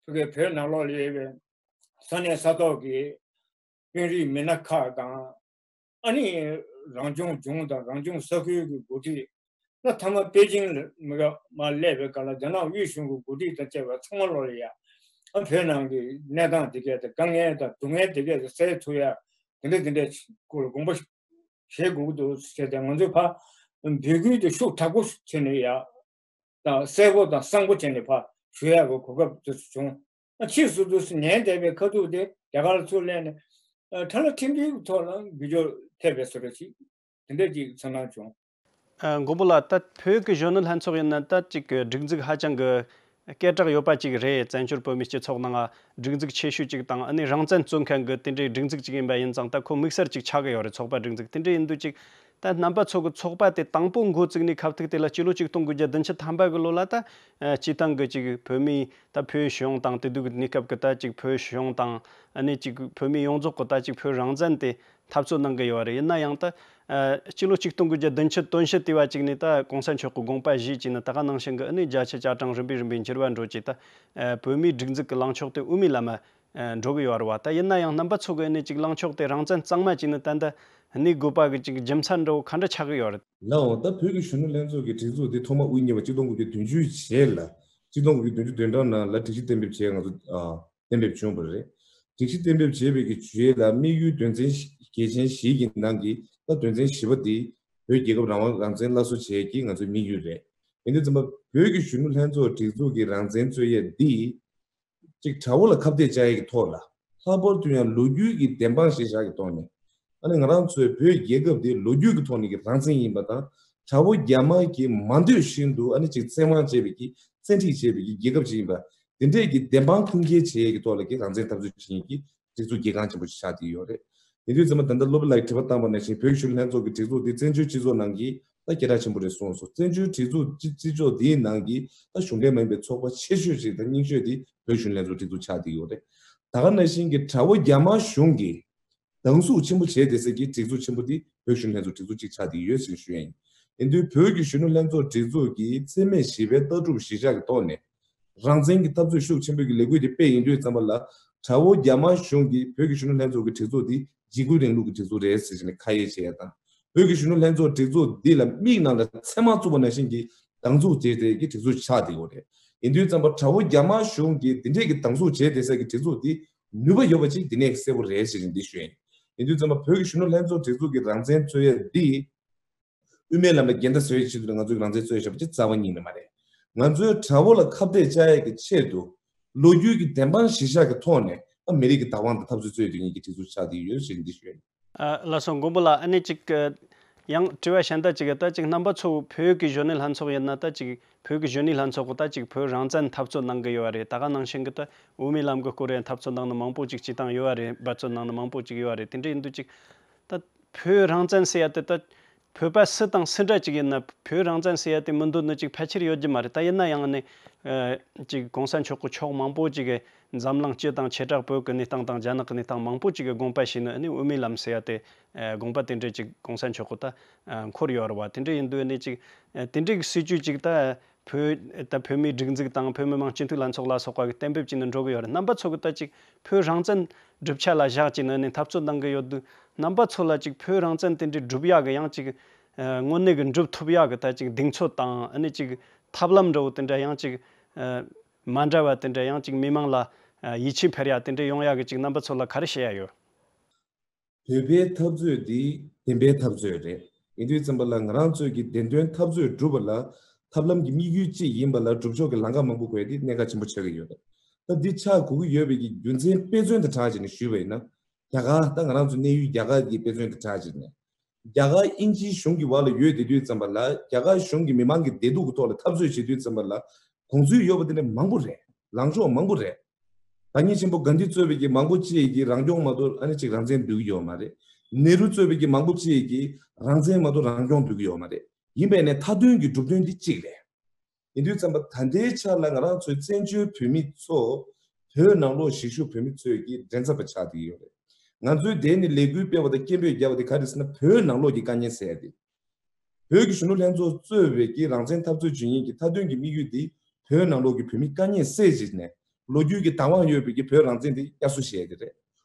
ཕ་གིའི་བོད་ནང་ལོགས་ལ་ཡོད་པའི་ས་གནས་ས་ཐོག་གི་དཔོན་རིགས་མི་སྣ་ཁག་དང་། ཨ་ནི་རང་སྐྱོང་ལྗོངས་དང་རང་སྐྱོང་ས་ཁུལ་གྱི་འགོ་ཁྲིད། ད་མཐའ་མ་པེ་ཅིང་ལ་མི་ག་མར་སླེབས་པའི་སྐབས་ལ་རྒྱ་ནག་དབུས་གཞུང་གི་འགོ་ཁྲིད་དང་བཅས་པ་ཚང་མ་ལོག་ལ་ཡ། ཨ་བོད་ནང་གི་གནས་སྟངས་དེ་གས་དང་དཀའ་ངལ་དང་སྡུག་བསྔལ་དེ་གས་དང་སེལ་ཐུབ་ཡ། དེ་འདྲ་དེ་འདྲ་སྐོར་ལ་དགོངས་པ་བཞེས་དགོས་ཀྱི་འདུག་ཟེར་ཏེ་ང་ཚོས་ཕར་འབོད་སྐུལ་དེ་ཤུགས་དྲག་པོ་བྱས་ནས་ཡ། དང་གསལ་པོ་དང་གསང་པོ་བྱས་ནས་ཕར་ཞུ་ཡག་གི་གོ་སྐབས་དེ་བྱུང་། ཕྱིས་སུ་དུ་ཉན་བསྡད་པའི་ཁ་ཐུག་དེ་རྒྱ་གར་ཚུར་སླེབས་ནས་ཁྲ་ལ་ཁྲིམས་མཐུན་གྱི་ཐོག་ལ་འགུལ་སྐྱོད་ཐེབས་པའི་བཟོ་འདྲ་ཅིག་དེ་འདྲ་ཅིག་ཚོར་སྣང་བྱུང་། ཨ། མགོན་པོ་ལགས། ད་བོད་ཀྱི་གཞོན་ནུ་ལྷན་ཚོགས་ཡིན་ན་ད་ཅིག་གི་སྒྲིག་འཛུགས་ཧ་ཅང་གི་ སྐད་གྲགས་ཡོད་པ་ཅིག་རེད། བཙན་བྱོལ་བོད་མིའི་སྤྱི་ཚོགས་ནང་སྒྲིག་འཛུགས་ཆེ་ཤོས་ཅིག་དང་། ཨ་ནི་རང་བཙན་རྩོད་མཁན་གྱི་དེ་འདྲའི་སྒྲིག་འཛུགས་ཅིག་ཡིན་པ་ཡིན་ཙང་། ད་ཁོ་དམིགས་བསལ་ཅིག་ཆགས་ཀྱི་ཡོད་རེད། ཚོགས་པ་སྒྲིག་འཛུགས་དེ་འདྲ་ཡིན་དུས་ཅིག་ད་རྣམ་པ་ཚོ་གི་ཚོགས་པ་དེ་དང་པོ་འགོ་བཙུགས་ནས་ཁ་ཐུག་དེ་ལ་སྤྱི་ལོ་ཆིག་སྟོང་དགུ་བརྒྱ་བདུན་ཅུ་ཐམ་པ་གི་ལོ་ལ་ད་ཨ་སྤྱི་བཏང་གི་ཅིག་བོད་མིའི་ད་བོད་གཞུང་དང་། དེ་དུས་ཀྱི་གནས་སྐབས་ཀྱི་ད་ཅིག་བོད་གཞུང་དང་། ཨ་ནི་ཅིག་བོད་མི་ཡོངས་རྫོགས་ཀྱི་ད་ཅིག་བོད་རང་བཙན་དེ་འཐབ་རྩོད་གནང་གི་ཡོད་རེད། ཡིན་ན་ཡང་ད་ཨ་སྤྱི་ལོ་ཆིག་སྟོང་དགུ་བརྒྱ་བདུན་ཅུ་དོན་བཞི་དེ་བ་ཅིག་ནས་ད་གོང་ས་མཆོག་གི་དགོངས་པ་བཞེས་བྱས་ནས། ད་ག་ནང་བཞིན་གྱི་ཨ་ནི་བརྒྱ་ཆ་བརྒྱ་གྲངས་རིམ་པས་རིམ་པས་འགྱུར་བ་འགྲོ་བྱས། ད་ཨ་བོད་མིའི་སྒྲིག་འཛུགས་ཀྱི་ལངས་ཕྱོགས་དེ་དབུ་མའི་ལམ་ཨ་འགྲོ་གི་ཡོད་རེད་བ། ད་ཡིན་ན་ཡང་རྣམ་པ་ཚོ་གི་ཨ་ནི་ཅིག་ལངས་ཕྱོགས་དེ་རང་བཙན་གཙང་མ་བྱས་ནས་ད་ད་གནས་དགོས་པ་གི་ཅིག་རྒྱུ་མཚན་འདྲ་བོ་ག་འདྲ་ཆགས་ཀྱི་ཡོད་རེད། ལགས་འོང་། ད་བོད་ཀྱི་གཞོན་ནུ་ལྷན་ཚོགས་ཀྱི་སྒྲིག་འཛུགས་འདི་ཐོག་མ་དབུ་བརྙེས་པ་ཆིག་སྟོང་དགུ་བརྒྱ་བདུན་ཅུ་རྗེས་ལ། ཆིག་སྟོང་དགུ་བརྒྱ་བདུན་ཅུ་དོན་གྲངས་ནང་ལ་སྒྲིག་གཞི་གཏན་འབེབས་བྱས། ང་ཚོ་ཨ་གཏན་འབེབས་བྱུང་བ་རེད། སྒྲིག་གཞི་གཏན་འབེབས་བྱས་པའི་གི་རྗེས་ལ་དམིགས་ཡུལ་དོན་ཚན་གལ་ཆེན་བཞི་གི་ནང་གི་ད་དོན་ཚན་བཞི་པ་འདི་བོད་རྒྱལ་ཁབ་རང་དབང་རང་བཙན་སླར་གསོ་བྱེད་ཀྱི་ང་ཚོའི་དམིགས་ཡུལ་རེད། ཡིན་དུས་ཙམ་པ་བོད་ཀྱི་གཞོན་ནུ་ལྷན་ཚོགས་སྒྲིག་འཛུགས་ཀྱི་རང་བཙན་རྩོད་ཡས་འདི། གཅིག་དགྲ་བོ་ལ་ཁ་གཏད་བཅག་ཡས་ཀྱི་ཐོག་ལ། ལྷག་པར་དུ་ཡང་ལོ་རྒྱུས་ཀྱི་བདེན་དཔང་གཞིར་བཞག་གི་ཐོག་ནས། ཨ་ནི་ང་རང་ཚོའི་བོད་རྒྱལ་ཁབ་འདི་ལོ་རྒྱུས་ཀྱི་ཐོག་ནས་ཀྱི་རང་བཙན་ཡིན་པ་དང་། དགྲ་བོ་རྒྱ་དམར་གྱིས་མ་འདོད་བཞིན་དུ་ཨ་ནི་ཅིག་བཙན་དབང་བྱས་པའི་གི་བཙན་ཁྲིད་བྱས་པའི་གི་རྒྱལ་ཁབ་ཅིག་ཡིན་པ། དེ་འདྲས་ཀྱི་བདེན་དཔང་ཁུངས་སྐྱེལ་བྱེད་ཡས་ཀྱི་ཐོག་ལ་གི་རང་བཙན་འཐབ་རྩོད་བྱེད་མཁན་གྱི་སྒྲིག་འཛུགས་གལ་འགངས་ཆེན་པོ་ཞིག་ཆགས་བསྡད་ཡོད་རེད། ཡིན་དུས་ཙམ་པ་ད་ལྟ་སློབ་དཔོན་ལགས་ཀྱིས་དྲི་བ་བཏང་པ་ནང་བཞིན། བོད་ཀྱི་གཞོན་ནུ་ལྷན་ཚོགས་ཀྱི་སྒྲིག་འཛུགས་འདི་བཙན་བྱོལ་སྤྱི་ཚོགས་ནང་གི་ད་སྐད་གྲགས་ཆེན་པོ་རེད་གསུངས་སོང་། བཙན་བྱོལ་སྒྲིག་འཛུགས་སྤྱི་སྤྱི་ཚོགས་འདིའི་ནང་གི་ད་གཞུང་འབྲེལ་མ་ཡིན་པའི་ཚོགས་པ་ཆེ་ཤོས་ཤིག་དང་རྙིང་ཤོས་དེ་བོད་གཞོན་ནུ་ལྷན་ཚོགས་སྒྲིག་འཛུགས་ཆགས་བསྡད་ཡོད་རེད། ད་ག་ནང་བཞིན་གྱི་དགྲ་བོ་རྒྱ་དམར་གཞུང་གིས་སྡང་ཟུག་ཆེན་པོ་བྱས་བསྡད་སའི་གི་སྒྲིག་འཛུགས་ཆེན་པོ་དེ་བོད་གཞོན་ནུ་ལྷན་ཚོགས་སྒྲིག་འཛུགས་གཅིག་ཆགས་བསྡད་ཡོད་ཟེར་ཞུ་ཡ་ཡིན། ཡིན་དུས་བོད་ཀྱི་གཞོན་ནུ་ལྷན་ཚོགས་སྒྲིག་འཛུགས་ཀྱི་འཚེ་མེད་ཞི་བའི་ལྟ་གྲུབ་གཞིར་བཞག་གི་ཐོག་ནས། རང་བཙན་གྱི་འཐབ་རྩོད་ཤུགས་ཆེན་པོས་ཀྱི་ལས་འགུལ་དེ་སྤེལ་ཡོང་དུས་ཙམ་པ་ལ། དགྲ་བོ་རྒྱ་དམར་གཞུང་གིས་བོད་ཀྱི་གཞོན་ནུ་ལྷན་ཚོགས་ཀྱི་སྒྲིག་འཛུགས་འདི་འཇིགས་སྐུལ་རིང་ལུགས་ཀྱི་སྒྲིག་འཛུགས་རེད་ཟེར་བྱས་ནས་ཁ་ཡ་བྱས་ཡ་དང་། བོད་ཀྱི་གཞོན་ནུ་ལྷན་ཚོགས་སྒྲིག་འཛུགས་འདི་ལ་མིག་ནང་ལ་ཚེར་མ་བཙུགས་པ་ནང་བཞིན་གྱི་སྡང་ཟུག་བྱས་ཏེ་ཀྱི་སྒྲིག་འཛུགས་ཆགས་བསྡད་ཡོད་རེད། ཡིན་དུས་ཙམ་པ་དགྲ་བོ་རྒྱ་དམར་གཞུང་གིས་འདི་འདྲས་ཀྱི་སྡང་ཟུག་བྱས་བསྡད་ས་ཀྱི་སྒྲིག་འཛུགས་འདི་ནུས་པ་ཡོད་པ་ཅིག་འདི་ནས་གསལ་པོ་རེད་ཟེར་བྱས་འདི་ཞུ་ཡིན། ཡིན་དུས་ཙམ་པ་བོད་ཀྱི་གཞོན་ནུ་ལྷན་ཚོགས་སྒྲིག་འཛུགས་ཀྱི་རང་བཙན་རྩོད་ཡ་འདི། དབུ་མའི་ལམ་ལ་འགལ་ཟླ་བཟོ་ཡའི་ཆེད་དུ་ང་ཚོས་རང་བཙན་རྩོད་བཞག་པ་ཅིག་རྩ་བ་ཉིད་ནས་མ་རེད། ང་ཚོའི་དགྲ་བོ་ལ་ཁ་གཏད་བཅག་ཡས་ཀྱི་ཆེད་དུ། ལོ་རྒྱུས་ཀྱི་བདེན་དཔང་གཞིར་བཞག་གི་ཐོག་ནས་ཨ་མི་རིགས་ཀྱི་བདག་དབང་དང་འཐབ་རྩོད་རྩོད་ཡོད་མཁན་གྱི་སྒྲིག་འཛུགས་ཆགས་བསྡད་ཡོད་ཅེས་འདི་ཞུ་ཡ་ཡིན། ཨ་ལགས་སོ། མགོན་པོ་ལགས། ཨ་ནི་ཅིག་ཡང་དྲི་བ་གཞན་དག་ཅིག་ད་ཅིག་རྣམ་པ་ཚོ་བོད་ཀྱི་གཞོན་ནུ་ལྷན་ཚོགས་ཡིན་ན། ད་ཅིག་བོད་ཀྱི་གཞོན་ནུ་ལྷན་ཚོགས་ཀྱི་ད་ཅིག་བོད་རང་བཙན་འཐབ་རྩོད་གནང་གི་ཡོད་རེད། ད་ག་ནང་བཞིན་གྱི་ད་དབུ་མའི་ལམ་གྱི་སྐོར་རེད། འཐབ་རྩོད་གནང་ནི་མང་པོ་ཅིག་སྤྱི་བཏང་ཡོད་རེད། འབད་རྩོལ་གནང་ནི་མང་པོ་ཅིག་ཡོད་རེད། དེ་འདྲ་ཡིན་དུས་ཅིག་ད་བོད་རང་བཙན་ཟེར་ཡ་དེ་ད་བོད་པ་སུ་དང་སུ་འདྲ་ཅིག་ཡིན་ན་བོད་རང་བཙན་ཟེར་ཡ་དེ་མི་འདོད་ནི་ཅིག་ཕལ་ཆེར་ཡོད་རྒྱུ་མ་རེད། ད་ཡིན་ན་ཡང་ནི་ཨ་ཅིག་གོང་ས་མཆོག་གི་ཕྱོགས་མང་པོ་ཅིག་གི་འཛམ་གླིང་སྤྱི་དང་བྱེ་བྲག་བོད་ཀྱི་གནས་སྟངས་དང་རྒྱ་ནག་གི་གནས་སྟངས་མང་པོ་ཅིག་གི་དགོངས་པ་བཞེས་ནི་ཨ་ནི་དབུ་མའི་ལམ་ཟེར་ཡ་དེ། ཨ་དགོངས་པ་དེ་འདྲ་ཅིག་གོང་ས་མཆོག་གི་ད་ཨ་འཁོར་ཡོད་རེད་བ། དེ་འདྲ་ཡིན་དུས་ཨ་ནི་ཅིག་ཨ་དེ་འདྲའི་སྲིད་ཇུས་ཅིག་ད་བོད་ད་བོད་མིའི་སྒྲིག་འཛུགས་དང་བོད་མི་མང་སྤྱི་འཐུས་ལྷན་ཚོགས་ལ་སོགས་པ་གི་གཏན་འབེབས་བྱས་ནས་འགྲོ་གི་ཡོད་རེད། རྣམ་པ་ཚོ་གི་ད་ཅིག་བོད་རང་བཙན་སྒྲུབ་ཆ་ལ་བཞག་བྱས་ནས་ཨ་ནི་འཐབ་རྩོད་གནང་གི་ཡོད་དུས། རྣམ་པ་ཚོ་ལ་ཅིག་བོད་རང་བཙན་དེ་འདྲའི་སྒྲུབ་ཡག་གི་ཡང་ཅིག་ཨ་དངོས་གནས་ཀྱི་སྒྲུབ་ཐུབ་ཡག་གི་ད་ཅིག་གདེང་ཚོད་དང་། ཨ་ནི་ཅིག་ཐབས་ལམ་འདྲ་བོ་དེ་འདྲ་ཡང་ཅིག་ཨ་མ་འདྲ་བ་དེ་འདྲ། ཡང་ཅིག་མི་མང་ལ་ཨ་ཡིད་ཆེས་འཕེར་ཡག་དེ་འདྲ་ཡོང་ཡག་གི་ཅིག་རྣམ་པ་ཚོ་ལ་ག་རེ་བཤད་ཡག་ཡོད། བོད་པའི་འཐབ་རྩོད་འདི་བདེན་པའི་འཐབ་རྩོད་རེད། ཡིན་དུས་ཙམ་པ་ལ་ང་རང་ཚོའི་གི་བདེན་དོན་འཐབ་རྩོད་སྒྲུབ་པ་ལ་ཐབས་ལམ་གྱི་དམིགས་ཡུལ་གཅིག་ཡིན་པ་ལ་སྒྲུབ་ཕྱོགས་ཀྱི་ལམ་ཁ་མང་པོ་དགོས་ཡ་དེ་གནད་འགག་ཆེན་པོ་ཆགས་ཀྱི་ཡོད་རེད། ད་འདི་ཆགས་དགོས་ཀྱི་ཡོད་པའི་གི་རྒྱུ་མཚན་དཔེ་མཚོན་དང་སྦྲགས་བྱས་ནས་ཞུས་པ་ཡིན་ན། རྒྱ་གར། ད་ང་རང་ཚོ་གནས་ཡུལ་རྒྱ་གར་གྱི་དཔེ་མཚོན་དང་སྦྲགས་བྱས་ནས། རྒྱ་གར་དབྱིན་ཇིའི་གཞུང་གི་འོག་ལ་ཡོད་བསྡད་དུས་ཙམ་པ་ལ། རྒྱ་གར་གཞུང་གི་མི་མང་གི་བདེ་སྡུག་གི་ཐོག་ལ་འཐབ་རྩོད་བྱེད་དུས་ཙམ་པ་ལ། དགོངས་ཚུལ་ཡོད་པ་དེ་འདྲ་མང་པོ་རེད། ལངས་ཕྱོགས་མང་པོ་རེད། བདག་ཉིད་ཆེན་པོ་གྷན་དྷི་གཙོས་པའི་གི་མང་པོ་ཅིག་གིས་རང་སྐྱོང་མ་གཏོགས་ཨ་ནི་ཅིག་རང་བཙན་འདོད་ཀྱི་ཡོད་མ་རེད། ནེ་རུ་གཙོས་པའི་གི་མང་པོ་ཅིག་གིས་རང་བཙན་མ་གཏོགས་རང་སྐྱོང་འདོད་ཀྱི་ཡོད་མ་རེད། ཡིན་པས་ནས་མཐའ་དོན་གྱི་གྲུབ་དོན་འདི་གཅིག་རེད། ཡིན་དུས་ཙམ་པ་ད་ལྟའི་ཆ་ལ་ང་རང་ཚོའི་བཙན་བྱོལ་བོད་མི་ཚོ། བོད་ནང་ལོགས་གཞིས་བཞུགས་བོད་མི་ཚོས་ཀྱི་འགྲན་ཟླ་པ་ཆགས་བསྡད་ཡོད་རེད། ང་ཚོའི་དེ་ནི་ལས་འགུལ་སྤེལ་བ་དང་སྐད་འབོད་བརྒྱབ་པ་དེ་ག་རེ་ཟེར་ན། བོད་ནང་ལོགས་ཀྱི་དཀའ་ངལ་སེལ་ཡ་དེ། བོད་ཀྱི་གཞོན་ནུ་ལྷན་ཚོགས་གཙོས་པའི་ཀྱི་རང་བཙན་འཐབ་རྩོད་བྱེད་མཁན་གྱི་མཐའ་དོན་གྱི་དམིགས་ཡུལ་དེ། བོད་ནང་ལོགས་ཀྱི་བོད་མི་དཀའ་ངལ་སེལ་བྱས་ནས། ལོ་རྒྱུས་ཀྱི་བདག་དབང་ཡོད་པའི་ཀྱི་བོད་རང་བཙན་དེ་དབྱར་གསོ་བྱེད་ཡ་དེ་རེད།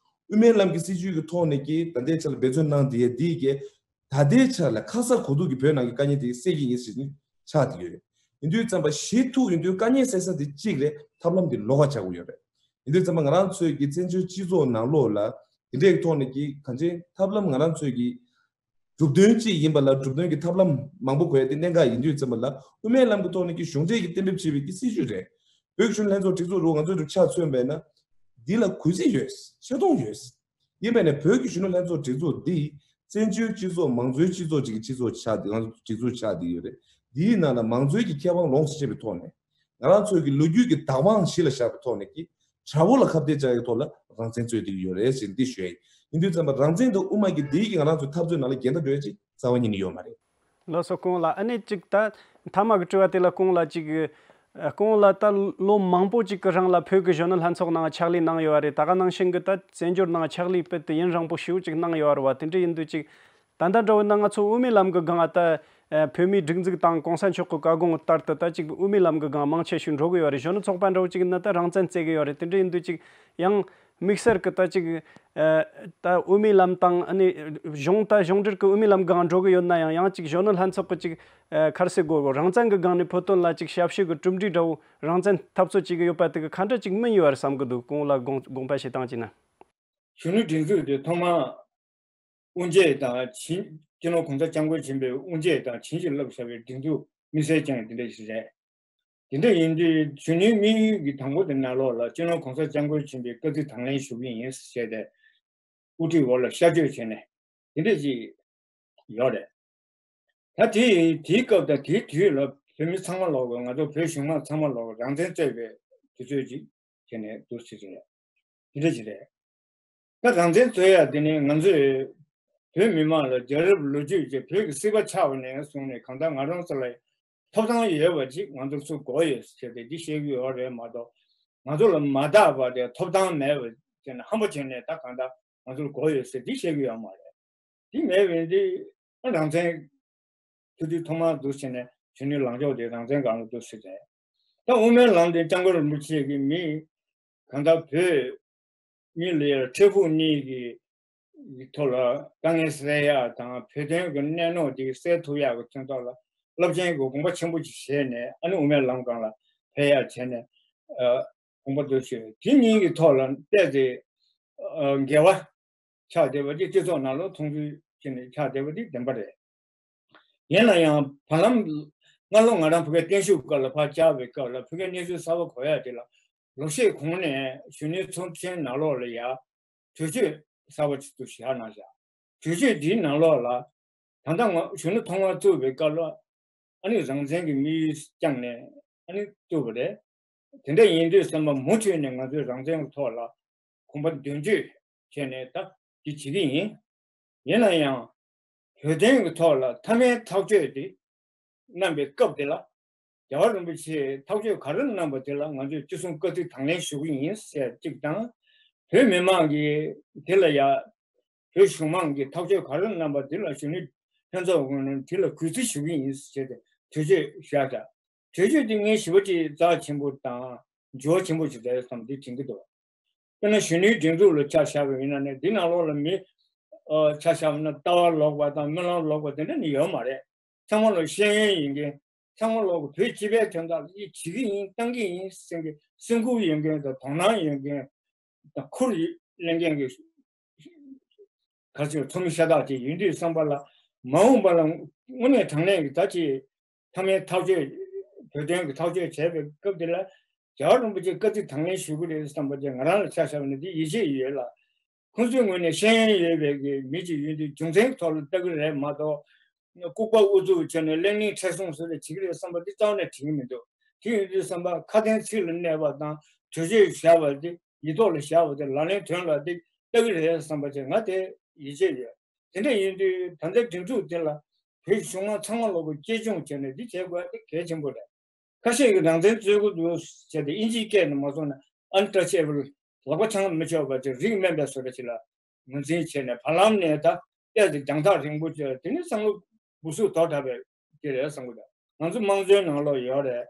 དབུ་མའི་ལམ་གྱི་སྲིད་བྱུས་ཀྱི་ཐོག་ནས་ཀྱི་ད་ལྟའི་ཆར་ལ་འབད་བརྩོན་གནང་བསྡད་ཡ་དེ་གས། ད་ལྟའི་ཆར་ལ་ཁ་ས་གོ་ཐུག་གི་བོད་ནང་གི་དཀའ་ངལ་དེ་སེལ་གྱི་ཡིན་ཟེར་ནས་ཆགས་བསྡད་ཡོད་རེད། ཡིན་དུས་ཙམ་པ་གཞི་ཐུག་ཡིན་དུས་དཀའ་ངལ་སེལ་ས་དེ་གཅིག་རེད། ཐབས་ལམ་དེ་ལོགས་ཀ་ཆགས་ཀྱི་ཡོད་རེད། ཡིན་དུས་ཙམ་པ་ང་རང་ཚོའི་གི་བཙན་བྱོལ་སྤྱི་ཚོགས་ནང་ལོགས་ལ་དེ་འདྲའི་ཐོག་ནས་ཀྱི་གང་ཅི་ཐབས་ལམ་ང་རང་ཚོའི་གི་གྲུབ་དོན་གཅིག་ཡིན་པ་ལ་གྲུབ་དོན་གྱི་ཐབས་ལམ་མང་པོ་དགོས་ཡ་དེ་གནད་འགག་ཡིན་དུས་ཙམ་པ་ལ། དབུ་མའི་ལམ་གྱི་ཐོག་ནས་ཀྱི་གཞུང་འབྲེལ་གྱི་གཏན་འབེབས་བྱས་པའི་གི་སྲིད་བྱུས་རེད། བོད་ཀྱི་གཞོན་ནུ་ལྷན་ཚོགས་སྒྲིག་འཛུགས་རུ་ང་ཚོའི་རུ་ཆ་མཚོན་པས་ན། འདི་ལ་གུས་བརྩི་ཡོད། ཆེ་མཐོང་ཡོད། ཡིན་པས་ན་བོད་ཀྱི་གཞོན་ནུ་ལྷན་ཚོགས་སྒྲིག་འཛུགས་འདི་བཙན་བྱོལ་སྤྱི་ཚོགས་མང་གཙོའི་སྤྱི་ཚོགས་ཅིག་གི་སྤྱི་ཚོགས་ཆགས་ཏེ། ང་ཚོ་སྒྲིག་འཛུགས་ཆགས་བསྡད་ཡོད་རེད། འདིའི་ནང་ལ་མང་གཙོའི་གི་ཁེ་དབང་ལོངས་སུ་སྤྱད་པའི་ཐོག་ནས། ང་རང་ཚོའི་གི་ལོ་རྒྱུས་ཀྱི་བདག་དབང་གཞི་ལ་བཞག་པའི་ཐོག་ནས་ཀྱི་དགྲ་བོ་ལ་ཁ་གཏད་བཅག་ཡག་ཐོག་ལ་རང་བཙན་རྩོད་བསྡད་ཀྱི་ཡོད་རེད་ཟེར་འདི་ཞུ་ཡ་ཡིན། ཡིན་དུས་ཙམ་པ་རང་བཙན་དང་དབུ་མ་གི་འདིའི་གི་ང་རང་ཚོའི་འཐབ་རྩོད་ནང་ལ་འགལ་ཟླ་འགྲོ་ཡ་ཅིག་རྩ་བ་ཉིད་ནས་ཡོད་མ་རེད། ལགས་སོ། སྐུ་ངོ་ལགས། ཨ་ནི་ཅིག་ད་མཐའ་མ་གི་དྲི་བ་དེ་ལ་སྐུ་ངོ་ལགས་ཅིག་ཨ། སྐུ་ངོ་ལགས་ད་ལོ་མང་པོ་ཅིག་གི་རིང་ལ་བོད་ཀྱི་གཞོན་ནུ་ལྷན་ཚོགས་ནང་ཕྱག་ལས་གནང་ཡོད་རེད། ད་ག་ནང་བཞིན་གི་ད་བཙན་བྱོལ་ནང་ཕྱག་ལས་དཔེ་དེ་ཡུན་རིང་པོ་ཞེ་པོ་ཅིག་གནང་ཡོད་རེད་བ། དེ་འདྲ་ཡིན་དུས་ཅིག་ད་ལྟ་འདྲ་བོ་ན་ང་ཚོ་དབུ་མའི་ལམ་གི་སྒང་ད་ཨ། བོད་མིའི་སྒྲིག་འཛུགས་དང་གོང་ས་མཆོག་གི་བཀའ་དགོངས་ལྟར་དུ་ད་ཅིག་དབུ་མའི་ལམ་གི་སྒང་མང་ཆེ་ཤོས་འགྲོ་གི་ཡོད་རེད། གཞོན་ནུ་ཚོགས་པ་འདྲ་བོ་ཅིག་ཡིན་ན་ད་རང་བཙན་རྩོད་གི་ཡོད་རེད། དེ་འདྲ་ཡིན་དུས་ཅིག་ཡང་དམིགས་བསལ་གི་ད་ཅིག་ཨ། ད་དབུ་མའི་ལམ་དང་ཨ་ནི་གཞུང་ད་གཞུང་འབྲེལ་གི་དབུ་མའི་ལམ་སྒང་འགྲོ་གི་ཡོད་ན་ཡང་ཡང་ཅིག་གཞོན་ནུ་ལྷན་ཚོགས་གི་ཅིག་ཨ། ག་རེ་ཟེར་དགོས་གོ། རང་བཙན་གི་སྒང་ནས་བོད་དོན་ལ་ཅིག་ཞབས་ཞུ་གི་གྲུབ་འབྲས་འདྲ་བོ་རང་བཙན་འཐབ་རྩོད་བྱེད་གི་ཡོད་པ་དེ་གི་ག་འདྲ་ཅིག་སྨིན་ཡོད་རེད་བསམ་གི་འདུག་སྐུ་ངོ་ལགས་དགོངས་དགོངས་པ་བཞེས་སྟངས་ཅིག་ན། གཞོན་ནུ་སྒྲིག་འཛུགས་དེ་ཐོག་མར་དབུ་འབྱེད་དང་བྱིན། སྤྱི་ནོར་གོང་ས་སྐྱབས་མགོན་ཆེན་པོས་དབུ་འབྱེད་དང་བྱིན་གྱིས་བརླབས་བཞག་པའི་སྒྲིག་འཛུགས་དམིགས་བསལ་ཅན་དེ་འདྲ་ཞིག་རེད། དེ་འདྲ་ཡིན་དུས་གཞོན་ནུའི་དམིགས་ཡུལ་གྱི་དང་པོ་དེ་ནང་ལོགས་ལ་སྤྱི་ནོར་གོང་ས་སྐྱབས་མགོན་ཆེན་པོའི་བཀའ་ཁྲིད་དང་ལེན་ཞུ་གི་ཡིན་ཞེས་ཏེ་དབུ་ཁྲིད་འོག་ལ་ཤར་བསྐྱོད་བྱས་ནས་དེ་འདྲ་ཅིག་ཡོད་རེད། ད་དེ་དེའི་སྐབས་དང་དེའི་དུས་ལ་བོད་མི་ཚང་མ་ལོག་གི་ང་ཚོ་བོད་གཞུང་མང་ཚང་མ་ལོག་གི་རང་བཙན་རྩོད་པའི་དུས་ཚོད་ཅིག་བྱས་ནས་འདུག་ཟེར་གྱི་རེད། དེ་འདྲ་ཅིག་རེད། ད་རང་བཙན་རྩོད་ཡ་དེ་ནི་ང་ཚོས་བོད་མི་མང་ལ་རྒྱལ་རབས་ལོ་རྒྱུས་ཀྱི་བོད་ཀྱི་སྲིད་པ་ཆགས་པ་ནས་བཟུང་ནས་གང་ལྟར་ང་རང་ཚོ་ལ་ཐོབ་ཐང་ཡོད་པ་ཅིག་ང་ཚོར་སུ་དགོས་ཡོད་ཟེར་ཏེ་འདི་བཤད་ཀྱི་ཡོད་རེད་མ་གཏོགས། ང་ཚོ་ལ་མ་བདག་པ་དེ་ཐོབ་ཐང་མེད་པ་བྱས་ནས་ཧམ་པ་བྱས་ནས་ད་གང་ལྟར་ང་ཚོར་དགོས་ཡོད་ཟེར་འདི་བཤད་ཀྱི་ཡོད་མ་རེད། འདི་མེད་པ་ཡིན་དུས་ཨ་རང་བཙན་ཐུགས་དུས་ཐོག་མར་འདུག་ཟེར་ནས་གཞོན་ནུའི་ལངས་ཕྱོགས་དེ་རང་བཙན་སྒང་ལ་འདུག་ཟེར་ཏེ། ད་དབུ་མའི་ལམ་དེ་སྐྱབས་མགོན་རིན་པོ་ཆེ་གིས་མི་གང་ལྟར་བོད་མི་ལ་འཕྲལ་ཕུགས་གཉིས་ཀྱི་ཐོག་ལ་དཀའ་ངལ་སེལ་ཡག་དང་བོད་དོན་གྱི་གནད་དོན་དེ་སེལ་ཐུབ་ཡག་གི་དོན་ཐོག་ལ་རླབས་ཆེན་གྱི་དགོངས་པ་ཆེན་པོ་ཅིག་བཞེས་ནས་ཨ་ནི་དབུ་མའི་ལམ་སྒང་ལ་ཕེབས་ཡག་བྱས་ནས་དགོངས་པ་འདུག་ཞུས། དེ་གཉིས་ཀྱི་ཐོག་ལ་བལྟས་ཏེ་འགལ་བ་ཆགས་བསྡད་པ་འདི་སྤྱི་ཚོགས་ནང་ལ་མཐོང་ཚུལ་བྱས་ནས་ཆགས་བསྡད་པ་འདི་བདེན་པ་རེད། ཡིན་ན་ཡང་བར་ལམ་སྔ་ལོ་ང་རང་བོད་སྐད་བརྟན་བཞུགས་སྐབས་ལ་ཕར་བཅར་བའི་སྐབས་ལ་བོད་སྐད་སྙན་ཞུ་གསར་པ་གོ་ཡག་དེ་ལ་ལོ་ཤས་གོང་ནས་གཞོན་ནུའི་ཚོགས་ཆེན་ནང་ལོགས་ལ་ཡ་གྲོས་ཆོད་གསར་པ་ཅིག་ཏུ་བཞག་གནང་བཞག་གྲོས་ཆོད་འདིའི་ནང་ལོགས་ལ་ད་ལྟ་ང་གཞོན་ནུ་ཐོག་མར་བཙུགས་པའི་སྐབས་ལ་ཨ་ནི་རང་བཙན་གྱི་དམིགས་ཡུལ་བསྐྱངས་ནས་ཨ་ནི་བཙུགས་པ་རེད། དེ་འདྲ་ཡིན་དུས་ཙམ་པ་མུ་མཐུད་ནས་ང་ཚོས་རང་བཙན་གྱི་ཐོག་ལ་གོམ་པ་མདུན་སྐྱོད་བྱས་ནས་ད་འདི་བྱེད་ཀྱི་ཡིན། ཡིན་ན་ཡང་བོད་དོན་གྱི་ཐོག་ལ་མཐའ་མའི་ཐག་གཅོད་དེ་གནང་པའི་སྐབས་དེ་ལ་རྒྱལ་བ་རིན་པོ་ཆེས་ཐག་གཅོད་ག་རེ་གནང་པ་དེ་ལ་ང་ཚོས་ཅི་གསུང་བཀའ་ཁྲིད་དང་ལེན་ཞུ་གི་ཡིན་ཟེར་གཅིག་དང་། བོད་མི་མང་གིས་དེ་ལ་ཡ་བོད་གཞུང་མང་གིས་ཐག་གཅོད་ག་རེ་གནང་པ་དེ་ལ་གཞོན་ནུ་ལྷན་ཚོགས་ཀྱིས་དེ་ལ་གུས་བརྩི་ཞུ་གི་ཡིན་ཟེར་ཏེ་གྲོས་ཆོད་བཞག་ད། གྲོས་ཆོད་དེ་ངས་ཞེ་པོ་ཅིག་རྩ་ཆེན་པོ་དང་འགྱུར་བ་ཆེན་པོ་ཞིག་རེད་བསམ་འདི་དྲན་གྱི་འདུག་དཔེར་ན་གཞོན་ནུའི་སྒྲིག་འཛུགས་ལ་ཆ་བཞག་པ་ཡིན་ན་ནི་འདི་ནང་ལོགས་ལ་མི་ཆ་བཞག་པ་ན་ལྟ་བ་ལོག་པ་དང་སྨོན་ལམ་ལོག་པ་དེ་འདྲ་ནི་ཡོད་མ་རེད། ཚང་མ་ལ་ཤེས་ཡོན་ཡོད་མཁན་ཚང་མ་ལོག་གི་བོད་སྤྱི་པའི་དོན་དག་ལ་འདི་བྱེད་ཀྱི་ཡིན་བཏང་གི་ཡིན་ཟེར་མཁན་སེམས་ཁུར་ཡོད་མཁན་དང་དོ་སྣང་ཡོད་མཁན་དང་ཁུར་ལེན་མཁན་གྱི་ག་ཚོད་ཚོགས་མི་ཤ་སྟག་ཅིག་ཡིན་དུས་བསམ་པ་ལ་མ་འོངས་པ་ལ་དངོས་གནས་དྲང་གནས་ཀྱི་ད་ཅིག་མཐའ་མའི་ཐག་གཅོད་བོད་དོན་གྱི་ཐག་གཅོད་བྱས་པའི་སྐབས་དེ་ལ་རྒྱལ་བ་རིན་པོ་ཆེ་བཀའ་ཁྲིད་དང་ལེན་ཞུ་གི་རེད་བསམ་པ་ཅིག་ང་རང་ལ་ཆ་བཞག་ན་འདི་ཡིད་ཆེས་ཡོད་ལ། ཁོང་ཚོའི་ངོས་ནས་ཤེས་ཡོན་ཡོད་པའི་གི་མི་ཅིག་ཡིན་དུས་རྒྱུ་མཚན་ཐོག་ལ་ལྟ་གི་རེད་མ་གཏོགས། ལྐུགས་པ་ཨུ་ཚུགས་བྱས་ནས་གླེང་གླེང་ཁྲེལ་སོང་བཟོ་རེ་བྱེད་ཀྱི་རེད་བསམ་པ་འདི་རྩ་བ་ནས་དྲན་གྱི་མི་འདུག་དེ་ཡིན་དུས་བསམ་པ་ཁ་དན་ཚིག་ལ་གནས་པ་དང་གྲོས་ཆོད་བཞག་པ་དེ་ཡིག་ཐོག་ལ་བཞག་པ་དེ་ལག་ལེན་དོན་ལ་འདི་ལྟ་གི་རེད་བསམ་པ་བྱས་ང་དེ་ཡིད་ཆེས་ཡོད། དེ་འདྲ་ཡིན་དུས་ད་ལྟའི་སྒྲིག་འཛུགས་དེ་ལ་བོད་གཞུང་མང་ཚང་མ་ལོག་གི་གཅེས་སྐྱོང་བྱས་ནས་འདི་བྱེད་དགོས་དེ་གལ་ཆེན་པོ་རེད། ཁ་ཤས་ཀྱིས་རང་བཙན་རྩོད་ཀྱི་འདུག་བྱས་ཏེ་ཨིན་ཇིའི་སྐད་ནས་མ་སོང་ན་ཨན་ཊ་ཆེ་བལ་ལག་པ་འཆང་མི་ཆོག་པ་ཅིག་རིགས་དམན་པའི་བཟོ་འདྲ་ཅིག་ལ་ངོས་འཛིན་བྱས་ནས་བར་ལམ་ནས་ད་ཏོག་ཙམ་རྒྱང་ཐག་རིང་པོ་བྱས་དེ་ནི་བསམ་བློ་སྦུ་སུ་དོག་དྲགས་པའི་དེ་རེད་བསམ་གི་འདུག་ང་ཚོ་དམངས་གཙོའི་ནང་ལོགས་ཡོད་རེད།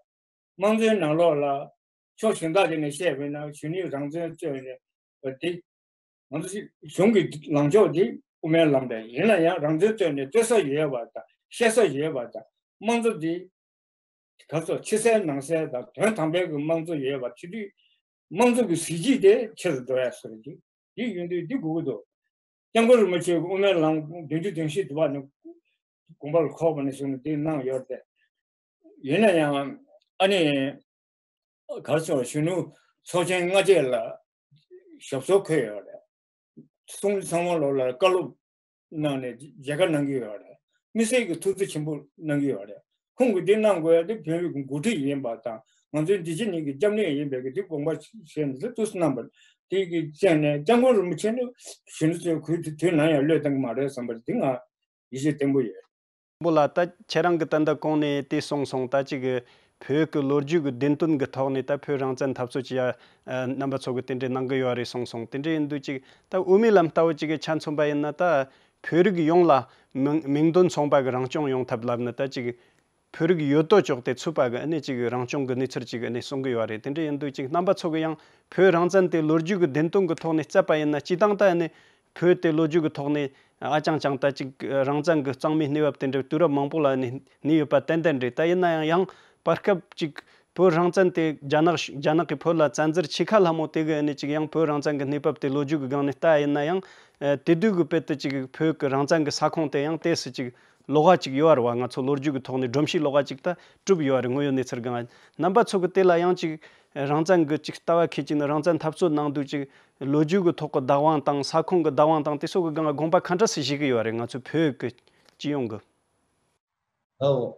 དམངས་གཙོའི་ནང་ལོགས་ ལ་ཕྱོགས་གཞན་དག་ཅིག་ནས་བཤད་པ་ཡིན་ན་གཞོན་ནུས་རང་བཙན་རྩོད་ནས་པ་དེ། ང་ཚོ་གཞུང་གི་ལངས་ཕྱོགས་འདི་དབུ་མའི་ལམ་རེད། ཡིན་ན་ཡང་རང་བཙན་རྩོད་ནས་རྩོད་ས་ཡོད་པ་དང་བཤད་ས་ཡོད་པ་དང་དམངས་གཙོ་འདི་ག་ཚོད་ཕྱི་གསལ་ནང་གསལ་དང་དོན་དམ་པའི་གི་དམངས་གཙོ་ཡོད་པ་ཆེ་དུས་དམངས་གཙོ་གི་གཟི་བརྗིད་དེ་ཆེ་རུ་འགྲོ་ཡ་སོ་རེད། འདི་ཡིན་དུས་འདི་དགོས་ཀྱི་འདུག་སྐྱབས་མགོན་རིན་པོ་ཆེ་གི་དབུ་མའི་ལམ་བདུན་ཅུ་དོན་བཞི་དུ་བ་ནི་དགོངས་པ་ལ་འཁོར་བ་ནས་བཟུང་ནས་འདི་གནང་ཡོད་རེད། ཡིན་ན་ཡང་ཨ་ནི། གར་སོང་གཞོན་ནུ་ཚོགས་ཆེན་སྔ་རྗེས་ལ་ཞབས་སོར་འཁོད་ཡོད་རེད། གསུང་ཚང་མ་ལོག་ལ་བཀའ་སློབ་གནང་ནས་མཇལ་ཁ་གནང་གི་ཡོད་རེད། དམིགས་བསལ་གྱི་ཐུགས་བརྩེ་ཆེན་པོ་གནང་གི་ཡོད་རེད། ཁོང་གིས་འདི་གནང་དགོས་ཡ་དེ་བོད་མི་གི་འགོ་ཁྲིད་ཡིན་པ་དང་ ང་ཚོའི་འདི་ཕྱི་གཉིས་ཀྱི་སྐྱབས་གནས་ཡིན་པའི་གི་དེ་དགོངས་པ་བཞེས་ནས་དུས་སུ་གནང་པ་དེ་གི་བཙན་ནས་སྐྱབས་མགོན་རིན་པོ་ཆེ་ནི་གཞོན་ནུ་ཚོའི་ཁུལ་དུ་དུས་ནམ་ཡང་བློས་བཏང་གི་མ་རེད་བསམ་པ་དེ་ང་ཡིད་ཆེས་བརྟན་པོ་ཡོད། པོ་ལ་ད་ཁྱེད་རང་གི་ད་ལྟ་གོང་ནས་དེ་གསུངས་སོང་། ད་ཅིག་བོད་ཀྱི་ལོ་རྒྱུས་ཀྱི་བདེན་དོན་གྱི་ཐོག་ནས་ད་བོད་རང་བཙན་འཐབ་རྩོད་ཀྱི་ཡ་རྣམ་པ་ཚོ་གི་དེ་འདྲའི་གནང་གི་ཡོད་རེད་གསུངས་སོང་། དེ་འདྲ་ཡིན་དུས་ཅིག་ད་དབུ་མའི་ལམ་ལྟ་བུ་ཅིག་གི་ཆ་མཚོན་པ་ཡིན་ན། ད་བོད་རིགས་ཡོངས་ལ་མིང་མིང་དོན་མཚུངས་པ་གི་རང་སྐྱོང་ཡོང་ཐབས་ལབ་ན། ད་ཅིག་བོད་རིགས་ཡོད་དོ་ཅོག་དེ་ཚུད་པ་གི་ཨ་ནི་ཅིག་རང་སྐྱོང་གི་གནས་ཚུལ་ཅིག་ཨ་ནི་གསུང་གི་ཡོད་རེད། དེ་འདྲ་ཡིན་དུས་ཅིག་རྣམ་པ་ཚོ་གི་ཡང་བོད་རང་བཙན་དེ་ལོ་རྒྱུས་ཀྱི་བདེན་དོན་གྱི་ཐོག་ནས་བརྩད་པ་ཡིན་ན། སྤྱི་བཏང་ད་ཨ་ནི་བོད་དེ་ལོ་རྒྱུས་ཀྱི་ཐོག་ནས་ཨ་ཅང་ཅང་ད་ཅིག་རང་བཙན་གྱི་གཙང་མའི་གནས་བབ་དེ་འདྲ་དུས་རབས་མང་པོ་ལ་ནི་གནས་ཡོད་པ་ཏན་ཏན་རེད། ད་ཡིན་ན་ཡང་ཡང་བར་སྐབས་ཅིག་བོད་རང་བཙན་དེ་རྒྱ་ནག་རྒྱ་ནག་གིས་བོད་ལ་བཙན་འཛུལ་བྱེད་ཁ་སླ་མོ་དེ་གི་ཨ་ནི་ཅིག་ཡང་བོད་རང་བཙན་གྱི་གནས་བབ་དེ་ལོ་རྒྱུས་ཀྱི་སྒང་ནས་ལྟ་ཡིན་ན་ཡང་། ཨ་དེ་དུས་ཀྱི་དཔེ་དེ་ཅིག་བོད་ཀྱི་རང་བཙན་གྱི་ས་ཁོངས་དེ་ཡང་ཏོག་ཙམ་ཅིག་ལོགས་ཀ་ཅིག་ཡོད་རེད་བ། ང་ཚོ་ལོ་རྒྱུས་ཀྱི་ཐོག་ནས་སྒྲོམ་གཞི་ལོགས་ཀ་ཅིག་ད་གྲུབ་ཡོད་རེད། དངོས་ཡོད་གནས་ཚུལ་སྒང་རྣམ་པ་ཚོ་གི་དེ་ལ་ཡང་ཅིག་རང་བཙན་གྱི་ཅིག་ལྟ་བ་འཁྱེར་གྱི་ནི། རང་བཙན་འཐབ་རྩོད་ནང་དུ་ཅིག་ལོ་རྒྱུས་ཀྱི་ཐོག་གི་བདག་དབང་དང་ས་ཁོངས་ཀྱི་བདག་དབང་དང་དེ་སོགས་ཀྱི་སྒང་དགོངས་པ་ག་འདྲ་སེ་བཞེས་ཀྱི་ཡོད་རེད། ང་ཚོ་བོད་ཀྱི་སྤྱི་ཡོངས་ཀྱི། ཨའོ།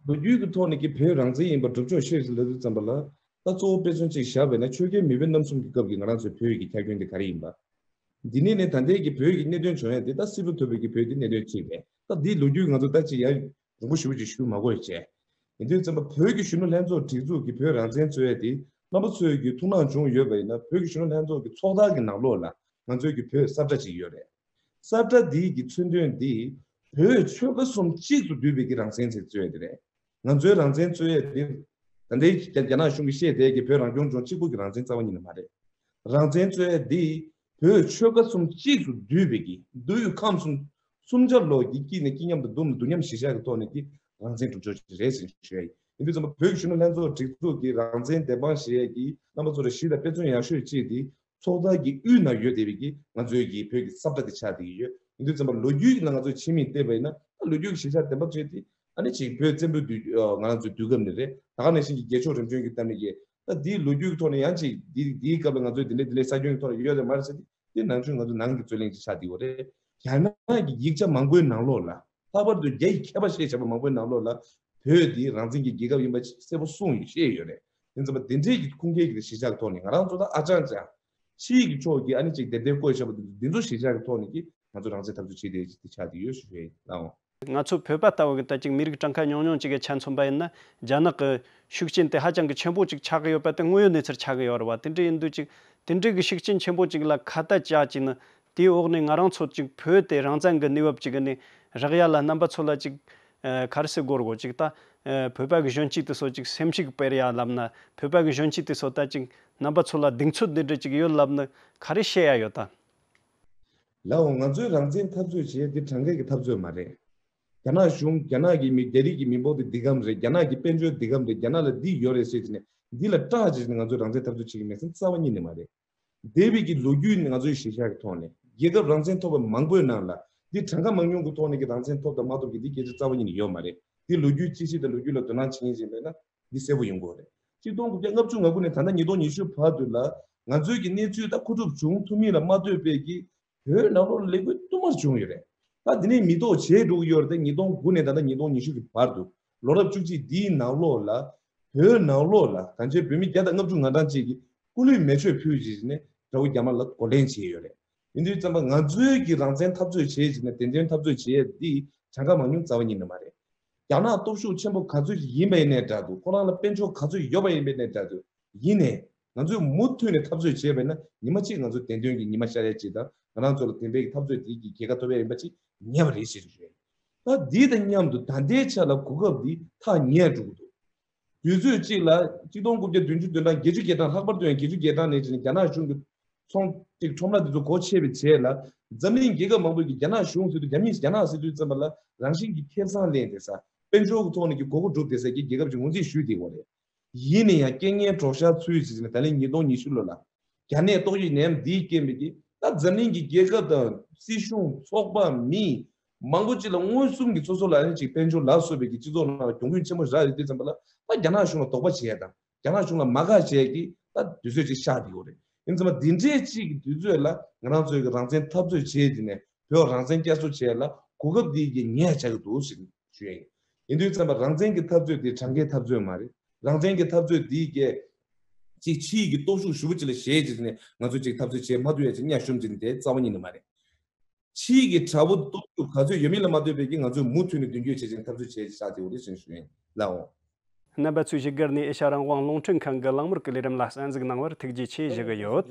ལོ་རྒྱུས་ཀྱི་ཐོག་ནས་ཀྱི་བོད་རང་བཙན་ཡིན་པ་སྒྲུབ་ཕྱོགས་ཤེས་ལབ་དུས་ཙམ་པ་ལ། ད་གཙོ་བོ་དཔེ་མཚོན་ཅིག་བཞག་པ་ཡིན་ན། ཆོས་རྒྱལ་མེས་དབོན་རྣམ་གསུམ་གྱི་སྐབས་ཀྱི་ང་རང་ཚོའི་བོད་ཡིག་གི་ཁྱབ་ཁྱོན་དེ་ག་རེ་ཡིན་པ། འདི་ནས་ནས་ད་ལྟའི་གི་བོད་ཀྱི་གནད་དོན་བྱུང་ཡ་དེ། ད་སྲིད་པ་ཐོབ་པའི་གི་བོད་དེ་གནད་དོན་གཅིག་རེད། ད་འདིའི་ལོ་རྒྱུས་ང་ཚོ་ད་ཅིག་ཡ་རིང་པོ་ཞེ་པོ་ཅིག་ཞུ་མ་དགོས་བྱས། ཡིན་དུས་ཙམ་པ་བོད་ཀྱི་གཞོན་ནུ་ལྷན་ཚོགས་སྒྲིག་འཛུགས་ཀྱི་བོད་རང་བཙན་རྩོད་ཡ་དེ། རྣམ་པ་ཚོས་ཀྱི་ཐུགས་སྣང་བྱུང་ཡོད་པ་ཡིན་ན། བོད་ཀྱི་གཞོན་ནུ་ལྷན་ཚོགས་ཀྱི་ཚོགས་དག་གི་ནང་ལོགས་ལ་ང་ཚོའི་གི་བོད་ས་བཀྲ་ཅིག་ཡོད་རེད། ས་བཀྲ་འདིའི་གི་མཚོན་དོན་འདི། བོད་ཆོལ་ཁ་གསུམ་གཅིག་ཏུ་བསྡུས་པའི་གི་རང་བཙན་ཟེར་རྩོད་ཡ་དེ་རེད། ང་ཚོའི་རང་བཙན་རྩོད་ཡ་འདི། ད་ལྟའི་རྒྱ་རྒྱ་ནག་གཞུང་གིས་བཤད་བསྡད་ཀྱི་བོད་རང་སྐྱོང་ལྗོངས་གཅིག་པུ་གི་རང་བཙན་རྩ་བ་ཉིད་ནས་མ་རེད། རང་བཙན་རྩོད་ཡ་འདི། བོད་ཆོལ་ཁ་གསུམ་གཅིག་ཏུ་བསྡུས་པའི་གི། བསྡུས་ཡུལ་ཁམས་གསུམ། གསུམ་ཆར་ལོག་གི་དཀྱིལ་ནས་དཀྱིལ་མཉམ་དུ་བསྡུམས་ནས་བསྡུ་མཉམ་གཞིར་བཞག་གི་ཐོག་ནས་ཀྱི་རང་བཙན་སྒྲུབ་ཕྱོགས་ཅིག་རེད་ཟེར་ཞུ་ཡ་ཡིན། ཡིན་དུས་ཙམ་པ་བོད་ཀྱི་གཞོན་ནུ་ལྷན་ཚོགས་སྒྲིག་འཛུགས་ཀྱི་རང་བཙན་བདེན་དཔང་བྱེད་ཡ་གི་རྣམ་པ་ཚོ་ལ་གཞི་དང་དཔེ་མཚོན་ཡག་ཤོས་གཅིག་དེ། ཚོགས་བདག་གི་དབུས་ན་ཡོད་བསྡད་པའི་གི་ང་ཚོའི་གི་བོད་ཀྱི་ས་བཀྲ་དེ་ཆགས་བསྡད་ཀྱི་ཡོད། ཡིན་དུས་ཙམ་པ་ལོ་རྒྱུས་ཀྱི་ནང་ང་ཚོས་ཕྱི་མིག་བལྟས་པ་ཡིན་ན། ད་ལོ་རྒྱུས་ཀྱི་གཞིར་བཞག་བདེན་པ་བྱས་ཏེ། ཨ་ནི་ཅིག་བོད་བཙན་པོའི་དུས། ཨ་ང་རང་ཚོའི་དུས་སྐབས་ནས་རེད། ད་ག་ནང་བཞིན་གྱི་རྒྱལ་མཆོག་རིམ་བྱོན་གྱི་གཏམ་ནས་ཀྱི། ད་འདིའི་ལོ་རྒྱུས་ཀྱི་ཐོག་ནས་ཡང་ཅིག་འདི་འདིའི་སྐབས་ལ་ང་ཚོས་འདི་འདྲའི་འདི་འདྲའི་ས་ཁྱོན་གྱི་ཐོག་ནས་ཡོད་རེད་མ་རེད་ཟེར་ཏེ། དེ་ནང་ཆོས་ང་ཚོ་ནང་གི་རྩོད་གླེང་ཅིག་ཆགས་བསྡད་ཡོད་རེད། རྒྱ་ནག་གི་ཡིག་ཆ་མང་པོའི་ནང་ལོགས་ལ། ལྷག་པར་དུ་རྒྱ་ཡི་མཁས་པ་ཞེས་བྱ་བ་མང་པོའི་ནང་ལོགས་ལ། བོད་འདི་རང་བཙན་གྱི་རྒྱལ་ཁབ་ཡིན་པ་གསལ་པོ་གསུངས་ཡོད། བཤད་ཡོད་རེད། དེ་ཙམ་པ་དེ་འདྲའི་གི་ཁུངས་སྐྱེལ་གྱི་གཞིར་བཞག་གི་ཐོག་ནས་ང་རང་ཚོ་ད་ཨ་ཅང་ཅང་། ཕྱིའི་གི་ཕྱོགས་ཀྱི་ཨ་ནི་ཅིག་དེབ་དེབ་བཀོད་བཞག་པ་འདི་ཚོ་གཞིར་བཞག་གི་ཐོག་ནས་ཀྱི་ང་ཚོ་རང་བཙན་འཐབ་རྩོད་བྱེད་བསྡད་ཀྱི་དེ་ཆགས་བསྡད་ཡོད་ཞུ་ཡ་ཡིན། ལགས་འོང་། ང་ཚོ་བོད་པ་ལྟ་བུ་གི་ད་ཅིག་མི་རིགས་གྲངས་ཀ་ཉུང་ཉུང་ཅིག་གི་ཆ་མཚོན་པ་ཡིན་ན། རྒྱ་ནག་གི་ཤུགས་རྐྱེན་དེ་ཧ་ཅང་གི་ཆེན་པོ་ཅིག་ཆགས་ཀྱི་ཡོད་པ་དེ་དངོས་ཡོད་གནས་ཚུལ་ཆགས་ཀྱི་ཡོད་རེད་བ། དེ་འདྲ་ཡིན་དུས་ཅིག་དེ་འདྲའི་གི་ཤུགས་རྐྱེན་ཆེན་པོ་ཅིག་ལ་ཁ་གཏད་བཅག་ཅིག་ནི། དེའི་འོག་ནས་ང་རང་ཚོ་ཅིག་བོད་དེ་རང་བཙན་གི་གནས་བབ་ཅིག་གི་ནས་རག་ཡ་ལ་རྣམ་པ་ཚོ་ལ་ཅིག་ཨ་ག་རེ་ཟེར་དགོས་རེད་གོ། ཅིག་ད་ཨ་བོད་པ་གི་གཞོན་སྐྱེས་དེ་ཚོ་ཅིག་སེམས་ཤུགས་སྤར་ཡ་ལབ་ན། བོད་པ་གི་གཞོན་སྐྱེས་དེ་ཚོ་ད་ཅིག་རྣམ་པ་ཚོ་ལ་གདེང་ཚོད་འདི་འདྲ་ཅིག་ཡོད་ལབ་ན་ག་རེ་བཤད་ཡ་ཡོད་ད། ལའོ། ང་ཚོའི་རང་བཙན་འཐབ་རྩོད་བྱེད་ཡ་འདི་གྲངས་ཀའི་གི་འཐབ་རྩོད་མ་རེད། རྒྱ་ནག་གཞུང་། རྒྱ་ནག་གི་མི། རྒྱ་རིགས་ཀྱི་མི་འབོར་དེ་འདི་གམ་རེད། རྒྱ་ནག་གི་དཔལ་འབྱོར་འདི་གམ་རེད། རྒྱ་ནག་ལ་འདི་ཡོད་རེད་ཟེར་གྱི་ནས་འདི་ལ་སྐྲག་བྱས་ནས་ང་ཚོས་རང་བཙན་འཐབ་རྩོད་བྱེད་ཀྱི་མེད་ཟེར་ན་རྩ་བ་ཉིད་ནས་མ་རེད། འདས་པའི་གི་ལོ་རྒྱུས་ནི་ང་ཚོའི་གཞིར་བཞག་གི་ཐོག་ནས། རྒྱལ་ཁབ་རང་བཙན་ཐོབ་པ་མང་པོའི་ནང་ལ་འདི་གྲངས་ཀ་མང་ཉུང་གི་ཐོག་ནས་ཀྱི་རང་བཙན་ཐོབ་དང་མ་ཐོབ་ཀྱི་འདི་སྐད་ཆ་རྩ་བ་ཉིད་ནས་ཡོད་མ་རེད། འདི་ལོ་རྒྱུས་དཔྱད་ཞིབ་དང་ལོ་རྒྱུས་ལ་དོ་སྣང་བྱེད་མཁན་ཞིག་ཡིན་པས་ན། འདི་གསལ་པོ་ཡོང་གི་རེད། ཆིག་སྟོང་དགུ་བརྒྱ་ལྔ་བཅུ་ང་དགུ་ནས་ད་ལྟ་ཉིས་སྟོང་ཉི་ཤུ་བར་དུ་ལ་ང་ཚོའི་གི་གནས་ཚུལ་ད་མཁོ་སྒྲུབ་བྱུང་ཐུབ་མིན་ལ་མ་ལྟོས་པའི་གི་བོད་ནང་ལོགས་ལ་ལས་འགུལ་བསྟུད་མར་བྱུང་ཡོད་རེད། ད་འདི་ནས་མི་ཐོག་བྱས་འགྲོ་གི་ཡོད་རེད། ད་ཉིས་སྟོང་དགུ་ནས་ད་ལྟ་ཉིས་སྟོང་ཉི་ཤུ་གི་བར་དུ་ལོ་རབས་བཅུ་གཅིག་འདིའི་ནང་ལོགས་ལ། བོད་ནང་ལོགས་ལ་གང་ཅི་བོད་མི་བརྒྱ་དང་ལྔ་བཅུ་ང་གྲངས་ཅིག་གིས་སྐུ་ལུས་མེ་མཆོད་ཕུལ་བྱས་ནས་དགྲ་བོ་རྒྱ་དམར་ལ་རྒོལ་ལན་བྱས་ཡོད་རེད། ཡིན་དུས་ཙམ་པ་ང་ཚོའི་གི་རང་བཙན་འཐབ་རྩོད་བྱས་བྱས་ནས་བདེན་དོན་འཐབ་རྩོད་བྱས་ཡས་འདི་གྲངས་ཀ་མང་ཉུང་རྩ་བ་ཉིད་ནས་མ་རེད། རྒྱ་ནག་སྟོབས་ཤུགས་ཆེན་པོ་ག་ཚོད་ཅིག་ཡིན་པ་ཡིན་ནའི་འདྲ་འདུག་ཁོ་རང་ལ་དཔལ་འབྱོར་ག་ཚོད་ཡོད་པ་ཡིན་པ་ཡིན་ནའི་འདྲ་འདུག་ཡིན་ནའི་ང་ཚོས་མུ་མཐུད་ནས་འཐབ་རྩོད་བྱས་པ་ཡིན་ན་ཉི་མ་གཅིག་ང་ཚོ་བདེན་དོན་གྱི་ཉི་མ་ཤར་ཡ་གཅིག་དང་། ང་རང་ཚོ་ལ་བདེན་པའི་གི་འཐབ་རྩོད་དེ་གི་རྒྱལ་ཁ་ཐོབ་ཡ་ཡིན་པ་གཅིག་ངེས་པ་རེད་ཞེས་ཞུ་ཡ་ཡིན། ད་འདི་དང་མཉམ་དུ་ད་ལྟའི་ཆ་ལ་གོ་སྐབས་འདི་ཐག་ཉེ་འགྲོ་གི་འདུག་དུས་ཚོད་གཅིག་ལ་ཆིག་སྟོང་དགུ་བརྒྱ་བདུན་ཅུ་དོན་གྲངས་བརྒྱད་ཅུ་གྱ་གྲངས། ལྷག་པར་དུ་ཡང་བརྒྱད་ཅུ་གྱ་གྲངས་ནས་བྱས་ནས་རྒྱ་ནག་གཞུང་གི་ཚོང་ཅིག་ཁྲོམ་ར་དེ་ཚོ་སྒོ་ཕྱེ་བའི་རྗེས་ལ། འཛམ་གླིང་རྒྱལ་ཁབ་མང་པོས་ཀྱི་རྒྱ་ནག་གཞུང་ཟེར་དུས། རྒྱ་མིས་རྒྱ་ནག་ཟེར་དུས་ཙམ་པ་ལ་རང་བཞིན་གྱི་ཁེ་བཟང་ལེན་བསྡད་ས། དཔལ་འབྱོར་གྱི་ཐོག་ནས་ཀྱི་དགོས་མཁོ་སྒྲུབ་བསྡད་ས་གི་རྒྱལ་ཁབ་ཅིག་ངོས་འཛིན་ཞུས་བསྡད་ཡོད་རེད། ཡིན་ན་ཡང་རྐྱེན་ངན་གྲོགས་ཤར་ཚུལ་ཟེར་ནས་ད་ལན་ཉིས་སྟོང་ཉི་ཤུ་ལོ་ལ་རྒྱ་ནད་ཏོག་དབྱིབས་ནད་ཡམས་འདིས་རྐྱེན་པས་ཀྱི་ད་འཛམ་གླིང་གི་རྒྱལ་ཁབ་དང་སྲིད་གཞུང་། ཚོགས་པ། མི་མང་པོ་ཅིག་ལ་མངོན་སུམ་གྱིས་སོ་སོ་ལ་ཨ་ནི་ཅིག་དཔལ་འབྱོར་ལ་སོགས་པའི་གི་སྤྱི་ཚོགས་ནང་ལ་གྱོང་གུན་ཆེན་པོ་རག་ཡོད་དུས་ཙམ་པ་ལ། ད་རྒྱ་ནག་གཞུང་ལ་དོགས་པ་བྱེད་ཡ་དང་རྒྱ་ནག་གཞུང་ལ་དམའ་ཁག་བྱེད་ཡ་གི་ད་དུས་ཚོད་ཅིག་ཤར་བསྡད་ཡོད་རེད། ཡིན་ཙམ་པ་འདི་འདྲའི་ཅིག་གི་དུས་ཚོད་ལ་ང་རང་ཚོའི་གི་རང་བཙན་འཐབ་རྩོད་བྱེད་དེ་ནས་བོད་རང་བཙན་བསྐྱར་གསོ་བྱེད་ཡ་ལ་གོ་སྐབས་འདི་གི་ཉེ་ཆགས་ཀྱི་འདུག་ཟེར་ཞུ་ཡ་ཡིན། ཡིན་དུས་ཙམ་པ་རང་བཙན་གྱི་འཐབ་རྩོད་དེ་གྲངས་ཀའི་འཐབ་རྩོད་མ་རེད། རང་བཙན་གྱི་འཐབ་རྩོད་འདིའི་གི་ཅིག་ཕྱི་ཡི་གི་སྟོབས་ཤུགས་ཞེ་པོ་ཅིག་ལ་ཞེད་བྱས་ནས་ང་ཚོས་ཅིག་འཐབ་རྩོད་བྱེད་མ་ཐུབ་ཡ་ཅིག་གཉའ་ཤོར་ཅིག་དེ་རྩ་བ་ཉིད་ནས་མ་རེད། ཕྱི་ཡི་གི་དྲག་པོ་སྟོབས་ཤུགས་ག་ཚོད་ཡོད་མེད་ལ་མ་ལྟོས་པའི་གི་ང་ཚོས་མུ་མཐུད་ནས་མདུན་སྐྱོད་བྱེད་ཅིང་འཐབ་རྩོད་བྱེད་བཞག་དེ་འོ་རེད་ཅེས་ཞུ་ཡིན་ལགས་འོ། རྣམ་པ་ཚོས་བཞུགས་སྒར་ནས་ཨེ་ཤ་རང་དབང་རླུང་འཕྲིན་ཁང་གི་གླེང་མོལ་གྱི་ལས་རིམ་ལ་གསན་གཟིགས་གནང་བར་ཐུགས་རྗེ་ཆེ་ཞུ་གི་ཡོད།